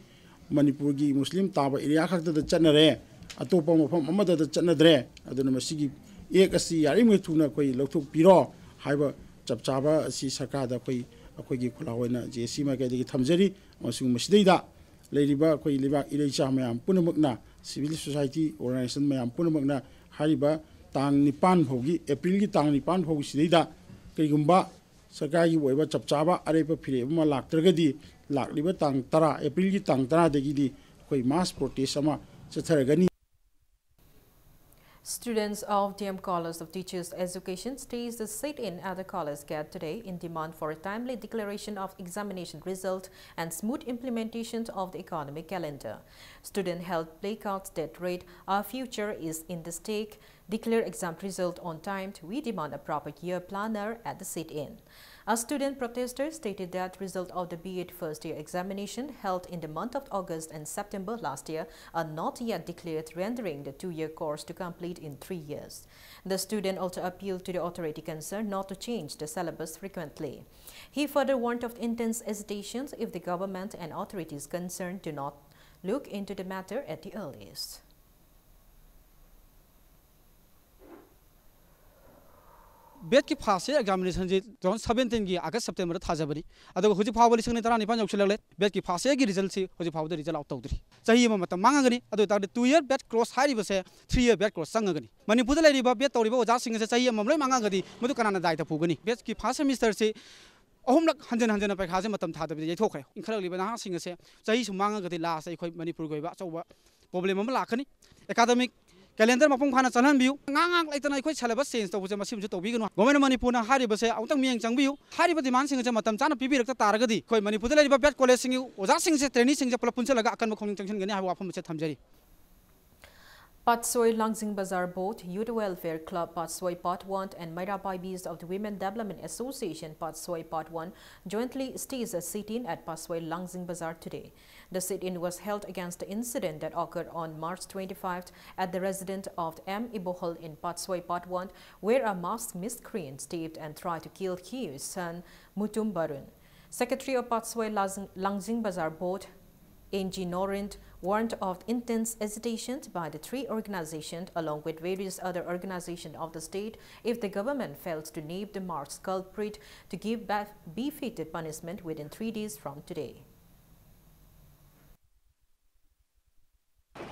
ꯃꯅꯤꯄꯨꯔꯒꯤ ꯃꯨꯁꯂꯤꯝ ꯇꯥꯕ area ꯈꯛꯇꯗ ꯆꯠꯅꯔꯦ, ꯑꯇꯣꯞꯄ ꯃꯐꯝ ꯑꯃꯗꯗ ꯆꯠꯅꯗ꯭ꯔꯦ꯫ ꯑꯗꯨꯅ ꯃꯁꯤꯒꯤ ꯑꯦꯛ ꯑꯁꯤ ꯌꯥꯔꯤꯉꯩ ꯊꯨꯅ ꯑꯩꯈꯣꯏ ꯂꯧꯊꯣꯛꯄꯤꯔꯣ ꯍꯥꯏꯕ ꯆꯞ ꯆꯥꯕ ꯑꯁꯤ ꯁꯔꯀꯥꯔꯗ ꯑꯩꯈꯣꯏ, ꯑꯩꯈꯣꯏꯒꯤ ꯈꯨꯜꯂꯥꯎ ꯑꯣꯏꯅ ꯖꯦ ꯑꯦ ꯁꯤ ꯃꯥꯏꯀꯩꯗꯒꯤ ꯊꯝꯖꯔꯤ꯫ ꯑꯃꯁꯨꯡ ꯃꯁꯤꯗꯩꯗ ꯂꯩꯔꯤꯕ ꯑꯩꯈꯣꯏ ꯂꯩꯕꯥꯛ ꯏꯔꯩꯆꯥ ꯃꯌꯥꯝ ꯄꯨꯝꯅꯃꯛꯅ, civil society organization ꯃꯌꯥꯝ ꯄꯨꯝꯅꯃꯛꯅ ꯍꯥꯏꯔꯤꯕ ꯇꯥꯡ ꯅꯤꯄꯥꯟ ꯐꯥꯎꯒꯤ, ꯑꯦꯄ꯭ꯔꯤꯜꯒꯤ ꯇꯥꯡ ꯅꯤꯄꯥꯟ ꯐꯥꯎꯒꯤ ꯁꯤꯗꯩꯗ ꯀꯔꯤꯒꯨꯝꯕ ꯁꯔꯀꯥꯔꯒꯤ ꯑꯣꯏꯕ ꯆꯞ ꯆꯥꯕ ꯑꯔꯦꯞꯄ ꯐꯤꯔꯦꯞ ꯑꯃ ꯂꯥꯛꯇ꯭ꯔꯒꯗꯤ, ꯂꯥꯛꯂꯤꯕ ꯇꯥꯡ ꯇꯔꯥ, ꯑꯦꯄ꯭ꯔꯤꯜꯒꯤ ꯇꯥꯡ ꯇꯔꯥꯗꯒꯤꯗꯤ ꯑꯩꯈꯣꯏ mass protest ꯑꯃ ꯆꯠꯊꯔꯒꯅꯤ꯫ Students of D M College of Teachers Education staged a sit-in at the college gate today in demand for a timely declaration of examination result and smooth implementation of the academic calendar. Students held placards that read, "Our future is in the stake," "Declare exam result on time," "We demand a proper year planner" at the sit-in. A student protester stated that result of the B Ed first year examination held in the month of August and September last year are not yet declared, rendering the two-year course to complete in three years. The student also appealed to the authority concerned not to change the syllabus frequently. He further warned of intense hesitations if the government and authorities concerned do not look into the matter at the earliest. ꯕꯦꯠꯀꯤ first year ꯑꯦꯛꯖꯥꯃꯤꯅꯦꯁꯟꯁꯤ two thousand ꯁꯕꯦꯟꯇꯤꯟꯒꯤ August ꯁꯦꯞꯇꯦꯝꯕꯔꯗ ꯊꯥꯖꯕꯅꯤ꯫ ꯑꯗꯨꯒ ꯍꯧꯖꯤꯛ ꯐꯥꯎꯕ ꯂꯤꯁꯤꯡ ꯑꯅꯤ ꯇꯔꯥꯅꯤꯄꯥꯟ ꯌꯧꯁꯤꯜꯂꯛꯂꯦ꯫ ꯕꯦꯠꯀꯤ ꯐꯥꯔꯁ ꯏꯌꯔꯒꯤ ꯔꯤꯖꯜꯁꯤ ꯍꯧꯖꯤꯛ ꯐꯥꯎꯕꯗ ꯔꯤꯖꯜ ꯑꯥꯎꯠ ꯇꯧꯗ꯭ꯔꯤ꯫ ꯆꯍꯤ ꯑꯃ ꯃꯇꯝ ꯃꯥꯡꯉꯒꯅꯤ꯫ ꯑꯗꯨ ꯑꯣꯏ ꯇꯥꯔꯗꯤ ꯇꯨ ꯏꯌꯔ ꯕꯦꯠ ꯀ꯭ꯂꯣꯖ ꯍꯥꯏꯔꯤꯕꯁꯦ ꯊ꯭ꯔꯤ ꯏꯌꯔ ꯕꯦꯠ ꯀ꯭ꯂꯣꯖ ꯆꯪꯉꯒꯅꯤ꯫ ꯃꯅꯤꯄꯨꯔꯗ ꯂꯩꯔꯤꯕ ꯕꯦꯠ ꯇꯧꯔꯤꯕ ꯑꯣꯖꯥꯁꯤꯡ ꯑꯁꯦ ꯆꯍꯤ ꯑꯃ ꯂꯣꯏ ꯃꯥꯡꯉꯒꯗꯤ ꯃꯗꯨ ꯀꯅꯥꯅ ꯗꯥꯏꯇ ꯄꯨꯒꯅꯤ? ꯕꯦꯠꯀꯤ ꯐꯥꯔꯁ ꯁꯦꯃꯤꯁꯇꯔꯁꯤ ꯑꯍꯨꯝꯂꯛ ꯍꯟꯖꯤꯟ ꯍꯟꯖꯤꯟꯅ ꯄꯩꯈꯥꯁꯦ ꯃꯇꯝ ꯊꯥꯗꯕꯤꯗ ꯌꯩꯊꯣꯛꯈ꯭ꯔꯦ꯫ ꯏꯟꯈꯠꯂꯛꯂꯤꯕ ꯅꯍꯥꯁꯤꯡ ꯑꯁꯦ ꯆꯍꯤ ꯁꯨꯝ ꯃꯥꯡꯉꯒꯗꯤ ꯂꯥꯁꯇ ꯑꯩꯈꯣꯏ ꯃꯅꯤꯄꯨꯔꯒꯤ ꯑꯣꯏꯕ ꯑꯆꯧꯕ ꯄ꯭ꯔꯣꯕ꯭ꯂꯦꯝ ꯑꯃ ꯂꯥꯛꯀꯅꯤ꯫ ꯑꯦꯀꯥꯗꯃꯤꯛ ꯀꯦꯂꯦꯟꯗꯔ ꯃꯄꯨꯡ ꯐꯥꯅ ꯆꯠꯍꯟꯕꯤꯌꯨ꯫ ꯉꯥꯏꯍꯥꯛ ꯉꯥꯏꯍꯥꯛ ꯂꯩꯇꯅ ꯑꯩꯈꯣꯏ ꯁꯦꯂꯦꯕꯁ ꯆꯦꯟꯖ ꯇꯧꯕꯁꯦ ꯃꯁꯤꯃꯁꯨ ꯇꯧꯕꯤꯒꯅꯨ꯫ ꯒꯣꯔꯃꯦꯟ ꯑꯣꯐ ꯃꯅꯤꯄꯨꯔꯅ ꯍꯥꯏꯔꯤꯕꯁꯦ ꯑꯃꯨꯛꯇꯪ ꯃꯤꯠꯌꯦꯡ ꯆꯪꯕꯤꯌꯨ꯫ ꯍꯥꯏꯔꯤꯕ ꯗꯤꯃꯥꯟꯁꯤꯡ ꯑꯁꯦ ꯃꯇꯝ ꯆꯥꯅ ꯄꯤꯕꯤꯔꯛꯇ ꯇꯥꯔꯒꯗꯤ ꯑꯩꯈꯣꯏ ꯃꯅꯤꯄꯨꯔꯗ ꯂꯩꯔꯤꯕ ꯕꯤ ꯑꯦꯗ ꯀꯣꯂꯦꯖꯁꯤꯡꯒꯤ ꯑꯣꯖꯥꯁꯤꯡꯁꯦ, ꯇ꯭ꯔꯦꯅꯤꯁꯤꯡꯁꯦ ꯄꯨꯂꯞ ꯄꯨꯟꯁꯤꯜꯂꯒ ꯑꯀꯟꯕ ꯈꯣꯡꯖꯪ ꯆꯪꯁꯤꯟꯒꯅꯤ ꯍꯥꯏꯕ ꯋꯥꯐꯝ ꯑꯁꯦ ꯊꯝꯖꯔꯤ꯫ Patsoi Langzing Bazar Board, Youth Welfare Club Patsoi Part one and Meira Paibis of the Women Development Association Patsoi Part one jointly staged a sit-in at Patsoi Langzing Bazar today. The sit-in was held against the incident that occurred on March twenty-fifth at the residence of M. Ibohol in Patsoi Part one, where a masked miscreant stabbed and tried to kill his son Mutum Barun. Secretary of Patsoi Lazing- Langzing Bazar Board, N G Norint, warned of intense agitation by the three organizations along with various other organizations of the state if the government fails to nip the masked culprit to give back befitted punishment within three days from today.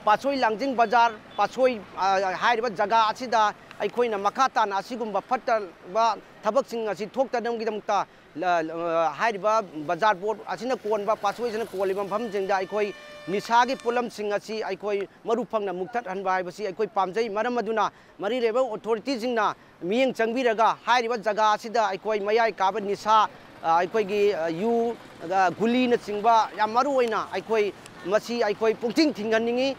ꯄꯥꯠꯁꯣꯏ ꯂꯥꯡꯖꯤꯡ ꯕꯖꯥꯔ, ꯄꯥꯠꯁꯣꯏ, ꯑ, ꯍꯥꯏꯔꯤꯕ ꯖꯒꯥ ꯑꯁꯤꯗ ꯑꯩꯈꯣꯏꯅ ꯃꯈꯥ ꯇꯥꯅ ꯑꯁꯤꯒꯨꯝꯕ ꯐꯠꯇꯕ ꯊꯕꯛꯁꯤꯡ ꯑꯁꯤ ꯊꯣꯛꯇꯅꯕꯒꯤꯗꯃꯛꯇ, ꯂ-, ꯑ, ꯍꯥꯏꯔꯤꯕ ꯕꯖꯥꯔ ꯕꯣꯔꯗ ꯑꯁꯤꯅ ꯀꯣꯟꯕ, ꯄꯥꯠꯁꯣꯏꯁꯤꯅ ꯀꯣꯜꯂꯤꯕ ꯃꯐꯝꯁꯤꯡꯗ ꯑꯩꯈꯣꯏ ꯅꯤꯁꯥꯒꯤ ꯄꯣꯠꯂꯝꯁꯤꯡ ꯑꯁꯤ ꯑꯩꯈꯣꯏ ꯃꯔꯨ ꯐꯪꯅ ꯃꯨꯛꯊꯠꯍꯟꯕ ꯍꯥꯏꯕꯁꯤ ꯑꯩꯈꯣꯏ ꯄꯥꯝꯖꯩ꯫ ꯃꯔꯝ ꯑꯗꯨꯅ ꯃꯔꯤ ꯂꯩꯅꯕ ꯑꯣꯊꯣꯔꯤꯇꯤꯁꯤꯡꯅ ꯃꯤꯠꯌꯦꯡ ꯆꯪꯕꯤꯔꯒ ꯍꯥꯏꯔꯤꯕ ꯖꯒꯥ ꯑꯁꯤꯗ ꯑꯩꯈꯣꯏ ꯃꯌꯥꯏ ꯀꯥꯕ ꯅꯤꯁꯥ, ꯑ, ꯑꯩꯈꯣꯏꯒꯤ, ꯑ, ꯌꯨ, ꯑ, ꯒꯨꯂꯤꯅꯆꯤꯡꯕ ꯌꯥꯝ ꯃꯔꯨ ꯑꯣꯏꯅ ꯑꯩꯈꯣꯏ ꯃꯁꯤ ꯑꯩꯈꯣꯏ ꯄꯨꯛꯊꯤꯡ ꯊꯤꯡꯍꯟꯅꯤꯡꯏ꯫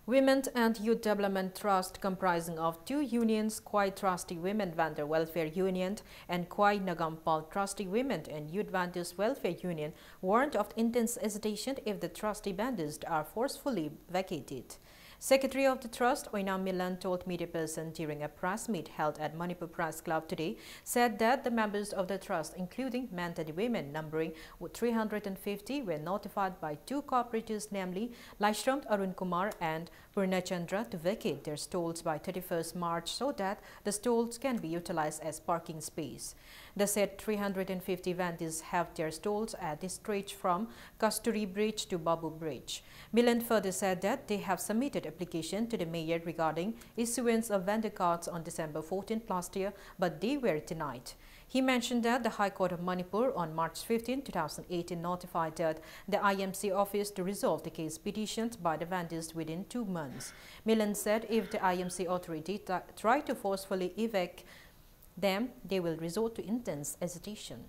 Women and Youth Development Trust, comprising of two unions, Khwai Trustee Women Vendor Welfare Union and Khwai Nagampal Trustee Women and Youth Vendors Welfare Union, warned of intense agitation if the trustee buildings are forcefully vacated. Secretary of the Trust, Oinam Milan, told media person during a press meet held at Manipur Press Club today, said that the members of the trust, including men and women numbering three hundred and fifty, were notified by two cooperators, namely Laishram Arun Kumar and Purnachandra, to vacate their stalls by thirty-first March so that the stalls can be utilized as parking space. The said three hundred and fifty vendors have their stalls at the stretch from Kasturi Bridge to Babu Bridge. Milan further said that they have submitted application to the mayor regarding issuance of vendor cards on December fourteenth last year, but they were denied. He mentioned that the High Court of Manipur on March fifteenth, two thousand eighteen notified that the I M C office to resolve the case petitioned by the vendors within two months. Milan said if the I M C authority t- try to forcefully evict them, they will resort to intense agitation.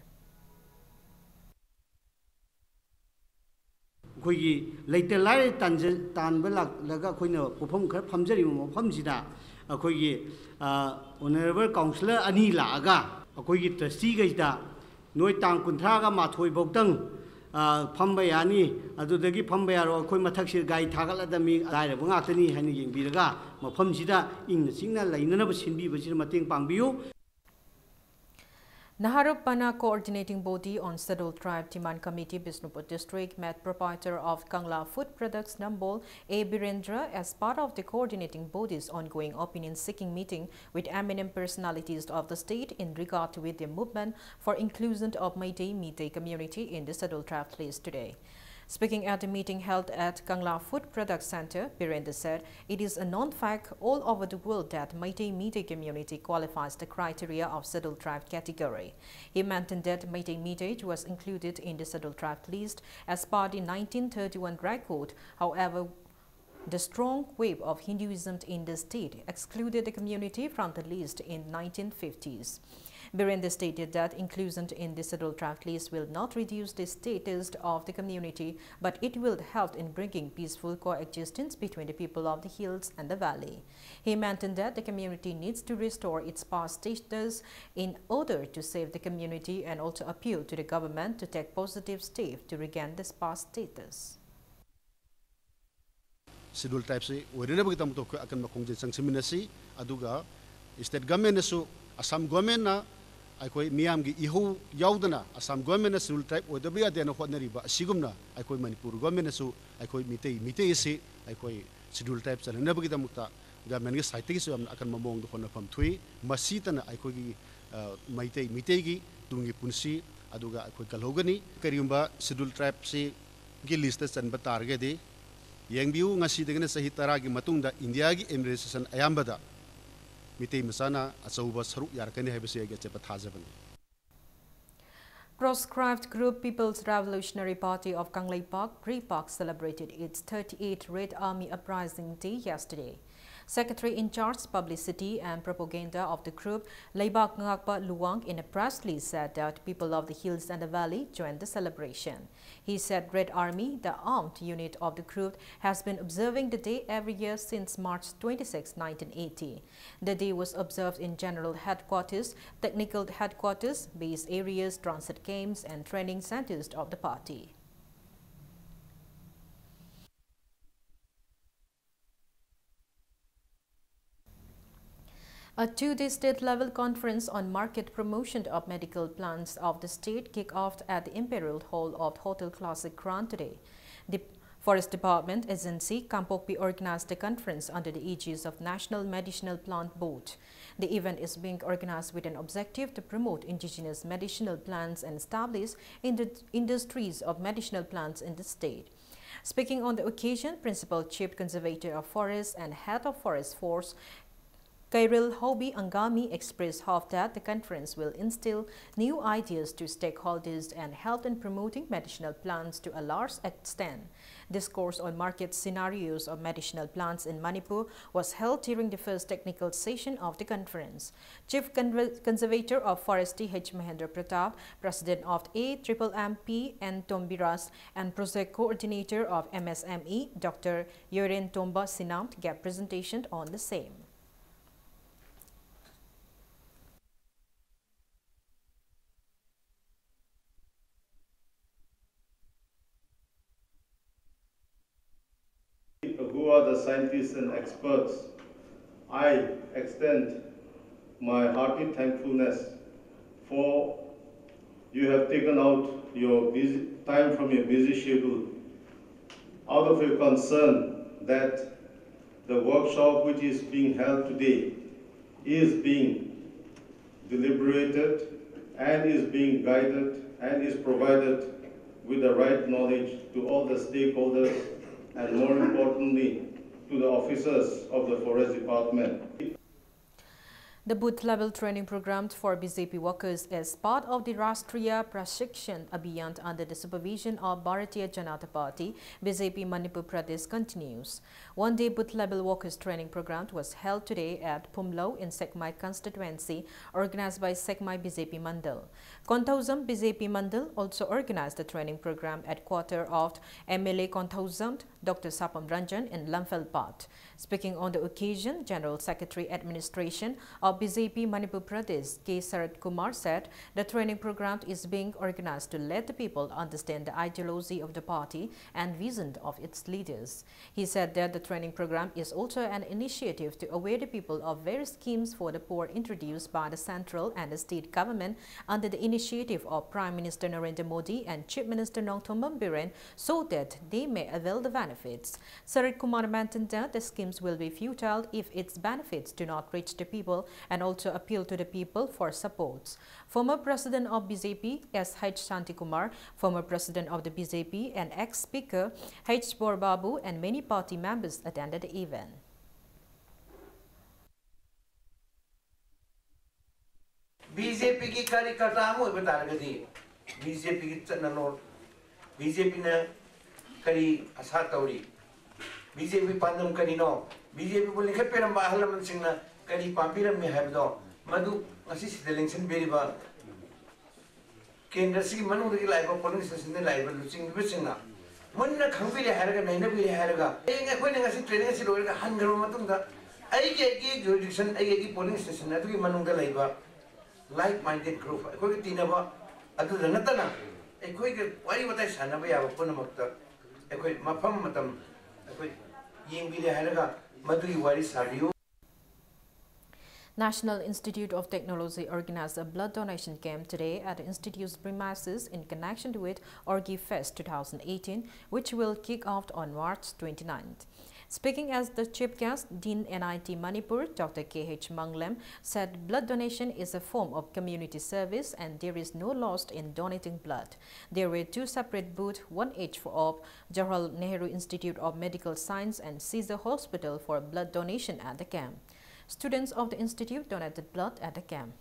ꯑꯩꯈꯣꯏꯒꯤ ꯂꯩꯇ ꯂꯥꯏꯔ ꯇꯥꯟꯖ- ꯇꯥꯟꯕ ꯂꯥꯛꯂꯒ ꯑꯩꯈꯣꯏꯅ ꯄꯣꯠꯐꯝ ꯈꯔ ꯐꯝꯖꯔꯤꯕ ꯃꯐꯝꯁꯤꯗ ꯑꯩꯈꯣꯏꯒꯤ honourable counsellor ꯑꯅꯤ ꯂꯥꯛꯑꯒ ꯑꯩꯈꯣꯏꯒꯤ ꯇ꯭ꯔꯁꯇꯤꯈꯩꯗ ꯅꯣꯏ ꯇꯥꯡ ꯀꯨꯟꯊ꯭ꯔꯥꯒ ꯃꯥꯊꯣꯏ ꯐꯥꯎꯇꯪ ꯐꯝꯕ ꯌꯥꯅꯤ, ꯑꯗꯨꯗꯒꯤ ꯐꯝꯕ ꯌꯥꯔꯣꯏ, ꯑꯩꯈꯣꯏ ꯃꯊꯛꯁꯤꯗ ꯒꯥꯔꯤ ꯊꯥꯒꯠꯂꯗꯕꯅꯤ, ꯂꯥꯏꯔꯕ ꯉꯥꯛꯇꯅꯤ ꯍꯥꯏꯅ ꯌꯦꯡꯕꯤꯔꯒ ꯃꯐꯝꯁꯤꯗ ꯏꯪꯅ ꯆꯤꯛꯅ ꯂꯩꯅꯅꯕ ꯁꯤꯟꯕꯤꯕꯁꯤꯗ ꯃꯇꯦꯡ ꯄꯥꯡꯕꯤꯌꯨ꯫ Naharupana Coordinating Body on Scheduled Tribe Demand Committee, Bishnupur District, met proprietor of Kangla Food Products, Nambol, A Birendra, as part of the coordinating body's ongoing opinion-seeking meeting with eminent personalities of the state in regard with the movement for inclusion of Meitei Meitei community in the Scheduled Tribe list today. Speaking at a meeting held at Kangla Food Products Center, Birendra said it is a known fact all over the world that Meitei Meitei community qualifies the criteria of Scheduled Tribe category. He maintained that Meitei Meitei was included in the Scheduled Tribe list as per the nineteen thirty-one record. However, the strong wave of Hinduism in the state excluded the community from the list in nineteen fifties. Birendra stated that inclusion in the Scheduled Tribe list will not reduce the status of the community, but it will help in bringing peaceful coexistence between the people of the hills and the valley. He maintained that the community needs to restore its past status in order to save the community and also appeal to the government to take positive steps to regain this past status. Scheduled Tribeꯁꯤ ꯑꯣꯏꯅꯅꯕꯒꯤꯗꯃꯛꯇ ꯑꯩꯈꯣꯏ ꯑꯀꯟꯕ ꯈꯣꯡꯖꯦꯜ ꯆꯪꯁꯤꯟꯃꯤꯟꯅꯁꯤ꯫ ꯑꯗꯨꯒ state governmentꯅꯁꯨ, Assam governmentꯅ ꯑꯩꯈꯣꯏ ꯃꯤꯌꯥꯝꯒꯤ ꯏꯍꯧ ꯌꯥꯎꯗꯅ Assam governmentꯅ Scheduled Tribe ꯑꯣꯏꯗꯕ ꯌꯥꯗꯦꯅ ꯍꯣꯠꯅꯔꯤꯕ ꯑꯁꯤꯒꯨꯝꯅ ꯑꯩꯈꯣꯏ ꯃꯅꯤꯄꯨꯔ governmentꯅꯁꯨ ꯑꯩꯈꯣꯏ ꯃꯤꯇꯩ, ꯃꯤꯇꯩ ꯑꯁꯤ ꯑꯩꯈꯣꯏ Scheduled Tribe ꯆꯜꯍꯟꯅꯕꯒꯤꯗꯃꯛꯇ governmentꯀꯤ sideꯇꯒꯤꯁꯨ ꯌꯥꯝꯅ ꯑꯀꯟꯕ ꯃꯑꯣꯡꯗ ꯍꯣꯠꯅꯐꯝ ꯊꯣꯛꯏ꯫ ꯃꯁꯤꯇꯅ ꯑꯩꯈꯣꯏꯒꯤ, ꯑ, ꯃꯩꯇꯩ, ꯃꯤꯇꯩꯒꯤ ꯇꯨꯡꯒꯤ ꯄꯨꯟꯁꯤ ꯑꯗꯨꯒ ꯑꯩꯈꯣꯏ ꯀꯜꯍꯧꯒꯅꯤ꯫ ꯀꯔꯤꯒꯨꯝꯕ Scheduled Tribeꯁꯤꯒꯤ listꯇ ꯆꯟꯕ ꯇꯥꯔꯒꯗꯤ, ꯌꯦꯡꯕꯤꯌꯨ, ꯉꯁꯤꯗꯒꯤꯅ ꯆꯍꯤ ꯇꯔꯥꯒꯤ ꯃꯇꯨꯡꯗ ꯏꯟꯗꯤꯌꯥꯒꯤ ꯑꯦꯗꯃꯤꯅꯤꯁꯇ꯭ꯔꯦꯁꯟ ꯑꯌꯥꯝꯕꯗ ꯃꯤꯇꯩ ꯃꯆꯥꯅ ꯑꯆꯧꯕ ꯁꯔꯨꯛ ꯌꯥꯔꯛꯀꯅꯤ ꯍꯥꯏꯕꯁꯤ ꯑꯩꯒꯤ ꯑꯆꯦꯠꯄ ꯊꯥꯖꯕꯅꯤ꯫ Proscribed group People's Revolutionary Party of Kangleipak, PREPAK, celebrated its thirty-eighth Red Army Uprising Day yesterday. Secretary in charge Publicity and Propaganda of the group, Leibak Ngakpa Luwang, in a press release said that people of the hills and the valley joined the celebration. He said Red Army, the armed unit of the group, has been observing the day every year since March twenty-six, nineteen eighty. The day was observed in general headquarters, technical headquarters, base areas, transit camps, and training centers of the party. A two-day state-level conference on market promotion of medicinal plants of the state kicked off at the Imperial Hall of Hotel Classic Grand today. The Forest Department Agency, Kangpokpi, organized the conference under the aegis of National Medicinal Plant Board. The event is being organized with an objective to promote indigenous medicinal plants and establish ind-, industries of medicinal plants in the state. Speaking on the occasion, Principal Chief Conservator of Forest and Head of Forest Force, Kairil Hobi Angami, expressed hope that the conference will instill new ideas to stakeholders and help in promoting medicinal plants to a large extent. Discourse on market scenarios of medicinal plants in Manipur was held during the first technical session of the conference. Chief Conver-, Conservator of Forest T H Mahendra Pratap, President of A triple M P N Tombiraj, and Project Coordinator of M S M E, Doctor Yoren Tomba Sinam, gave presentation on the same. Who are the scientists and experts? I extend my hearty thankfulness for you have taken out your busy time from your busy schedule, out of your concern that the workshop which is being held today is being deliberated and is being guided and is provided with the right knowledge to all the stakeholders and more importantly, to the officers of the Forest Department. The booth level training program for B J P workers is part of the Rashtriya Prashikshan Abhiyan under the supervision of Bharatiya Janata Party, B J P Manipur Pradesh continues. One-day booth level workers training program was held today at Phumlou in Sekmai constituency, organized by Sekmai B J P Mandal. Konthoujam B J P Mandal also organized the training program at quarter of M L A Konthoujam, Doctor Sapam Ranjan in Lamphel Path. Speaking on the occasion, General Secretary Administration of B J P Manipur Pradesh, K Sarat Kumar, said the training program is being organized to let the people understand the ideology of the party and vision of its leaders. He said that the training program is also an initiative to aware the people of various schemes for the poor introduced by the central and the state government under the initiative of Prime Minister Narendra Modi and Chief Minister Nongthombam Biren, so that they may avail the benefits. Sarit Kumar maintained that the schemes will be futile if its benefits do not reach the people, and also appeal to the people for supports. Former President of B J P S H Shanti Kumar, former President of the B J P and ex-speaker H Bor Babu, and many party members attended the event. B J ꯄꯤꯒꯤ ꯀꯥꯔꯤꯀꯔꯇꯥ ꯑꯃ ꯑꯣꯏꯕ ꯇꯥꯔꯒꯗꯤ, B J ꯄꯤꯒꯤ ꯆꯠꯅꯂꯣꯟ, B J ꯄꯤꯅ ꯀꯔꯤ ꯑꯁꯥ ꯇꯧꯔꯤ, B J ꯄꯤ ꯄꯥꯟꯗꯝ ꯀꯔꯤꯅꯣ, ꯕꯤ ꯖꯦ ꯄꯤꯕꯨ ꯂꯤꯡꯈꯠꯄꯤꯔꯝꯕ ꯑꯍꯜ ꯂꯃꯟꯁꯤꯡꯅ ꯀꯔꯤ ꯄꯥꯝꯕꯤꯔꯝꯃꯤ ꯍꯥꯏꯕꯗꯣ, ꯃꯗꯨ ꯉꯁꯤ ꯁꯤꯗ ꯂꯦꯡꯁꯤꯟꯕꯤꯔꯤꯕ ꯀꯦꯟꯗ꯭ꯔꯁꯤꯒꯤ ꯃꯅꯨꯡꯗꯒꯤ ꯂꯥꯛꯏꯕ, ꯄꯣꯂꯤꯡ ꯁ꯭ꯇꯦꯁꯟꯗꯒꯤ ꯂꯥꯛꯏꯕ ꯂꯨꯆꯤꯡꯕꯤꯕꯁꯤꯡꯅ ꯃꯨꯟꯅ ꯈꯪꯕꯤꯔꯦ ꯍꯥꯏꯔꯒ, ꯅꯩꯅꯕꯤꯔꯦ ꯍꯥꯏꯔꯒ, ꯍꯌꯦꯡ ꯑꯩꯈꯣꯏꯅ ꯉꯁꯤ ꯇ꯭ꯔꯦꯅꯤꯡ ꯑꯁꯤ ꯂꯣꯏꯔꯒ ꯍꯟꯈ꯭ꯔꯕ ꯃꯇꯨꯡꯗ ꯑꯩꯒꯤ, ꯑꯩꯒꯤ ꯖꯨꯔꯤꯗꯤꯛꯁꯟ, ꯑꯩꯒꯤ, ꯑꯩꯒꯤ ꯄꯣꯂꯤꯡ ꯁ꯭ꯇꯦꯁꯟ ꯑꯗꯨꯒꯤ ꯃꯅꯨꯡꯗ ꯂꯩꯕ ꯂꯥꯏꯛ ꯃꯥꯏꯟꯗꯦꯗ ꯒ꯭ꯔꯨꯞ, ꯑꯩꯈꯣꯏꯒ ꯇꯤꯟꯅꯕ ꯑꯗꯨꯗ ꯅꯠꯇꯅ ꯑꯩꯈꯣꯏꯒ ꯋꯥꯔꯤ ꯋꯥꯇꯥꯏ ꯁꯥꯟꯅꯕ ꯌꯥꯕ ꯄꯨꯝꯅꯃꯛꯇ ꯑꯩꯈꯣꯏ ꯃꯐꯝ ꯃꯇꯝ ꯑꯩꯈꯣꯏ ꯌꯦꯡꯕꯤꯔꯦ ꯍꯥꯏꯔꯒ ꯃꯗꯨꯒꯤ ꯋꯥꯔꯤ ꯁꯥꯕꯤꯌꯨ꯫ National Institute of Technology organized a blood donation camp today at the institute's premises in connection with Orgi Fest two thousand eighteen, which will kick off on March twenty-ninth. Speaking as the chief guest, Dean N I T Manipur, Doctor K H Manglem, said blood donation is a form of community service and there is no loss in donating blood. There were two separate booths, one each for of Jawaharlal Nehru Institute of Medical Science and Caesar Hospital for blood donation at the camp. Students of the institute donated blood at the camp.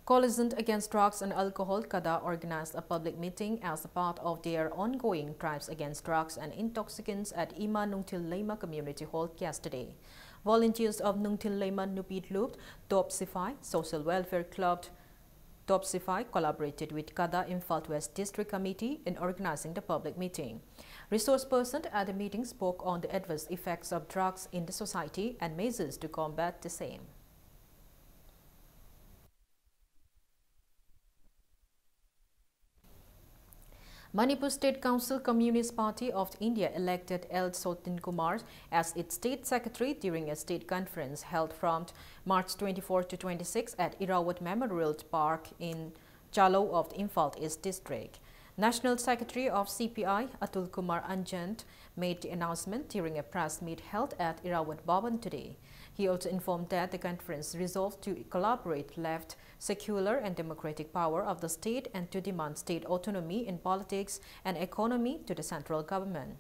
Coalition Against Drugs and Alcohol, CADA, organized a public meeting as a part of their ongoing drives against drugs and intoxicants at Ima Nungthil Leima Community Hall yesterday. Volunteers of Nungthil Leima Nupi Lup, Top Sipai, Social Welfare Club, Top Sipai collaborated with CADA Imphal West District Committee in organizing the public meeting. Resource person at the meeting spoke on the adverse effects of drugs in the society and measures to combat the same. Manipur State Council Communist Party of India elected L Sotin Kumar as its state secretary during a state conference held from March twenty-four to twenty-six at Irrawaddy Memorial Park in Chalao of the Imphal East District. National Secretary of C P I, Atul Kumar Anjan, made the announcement during a press meet held at Irrawaddy Bhavan today. He also informed that the conference resolved to collaborate left, secular and democratic power of the state and to demand state autonomy in politics and economy to the central government.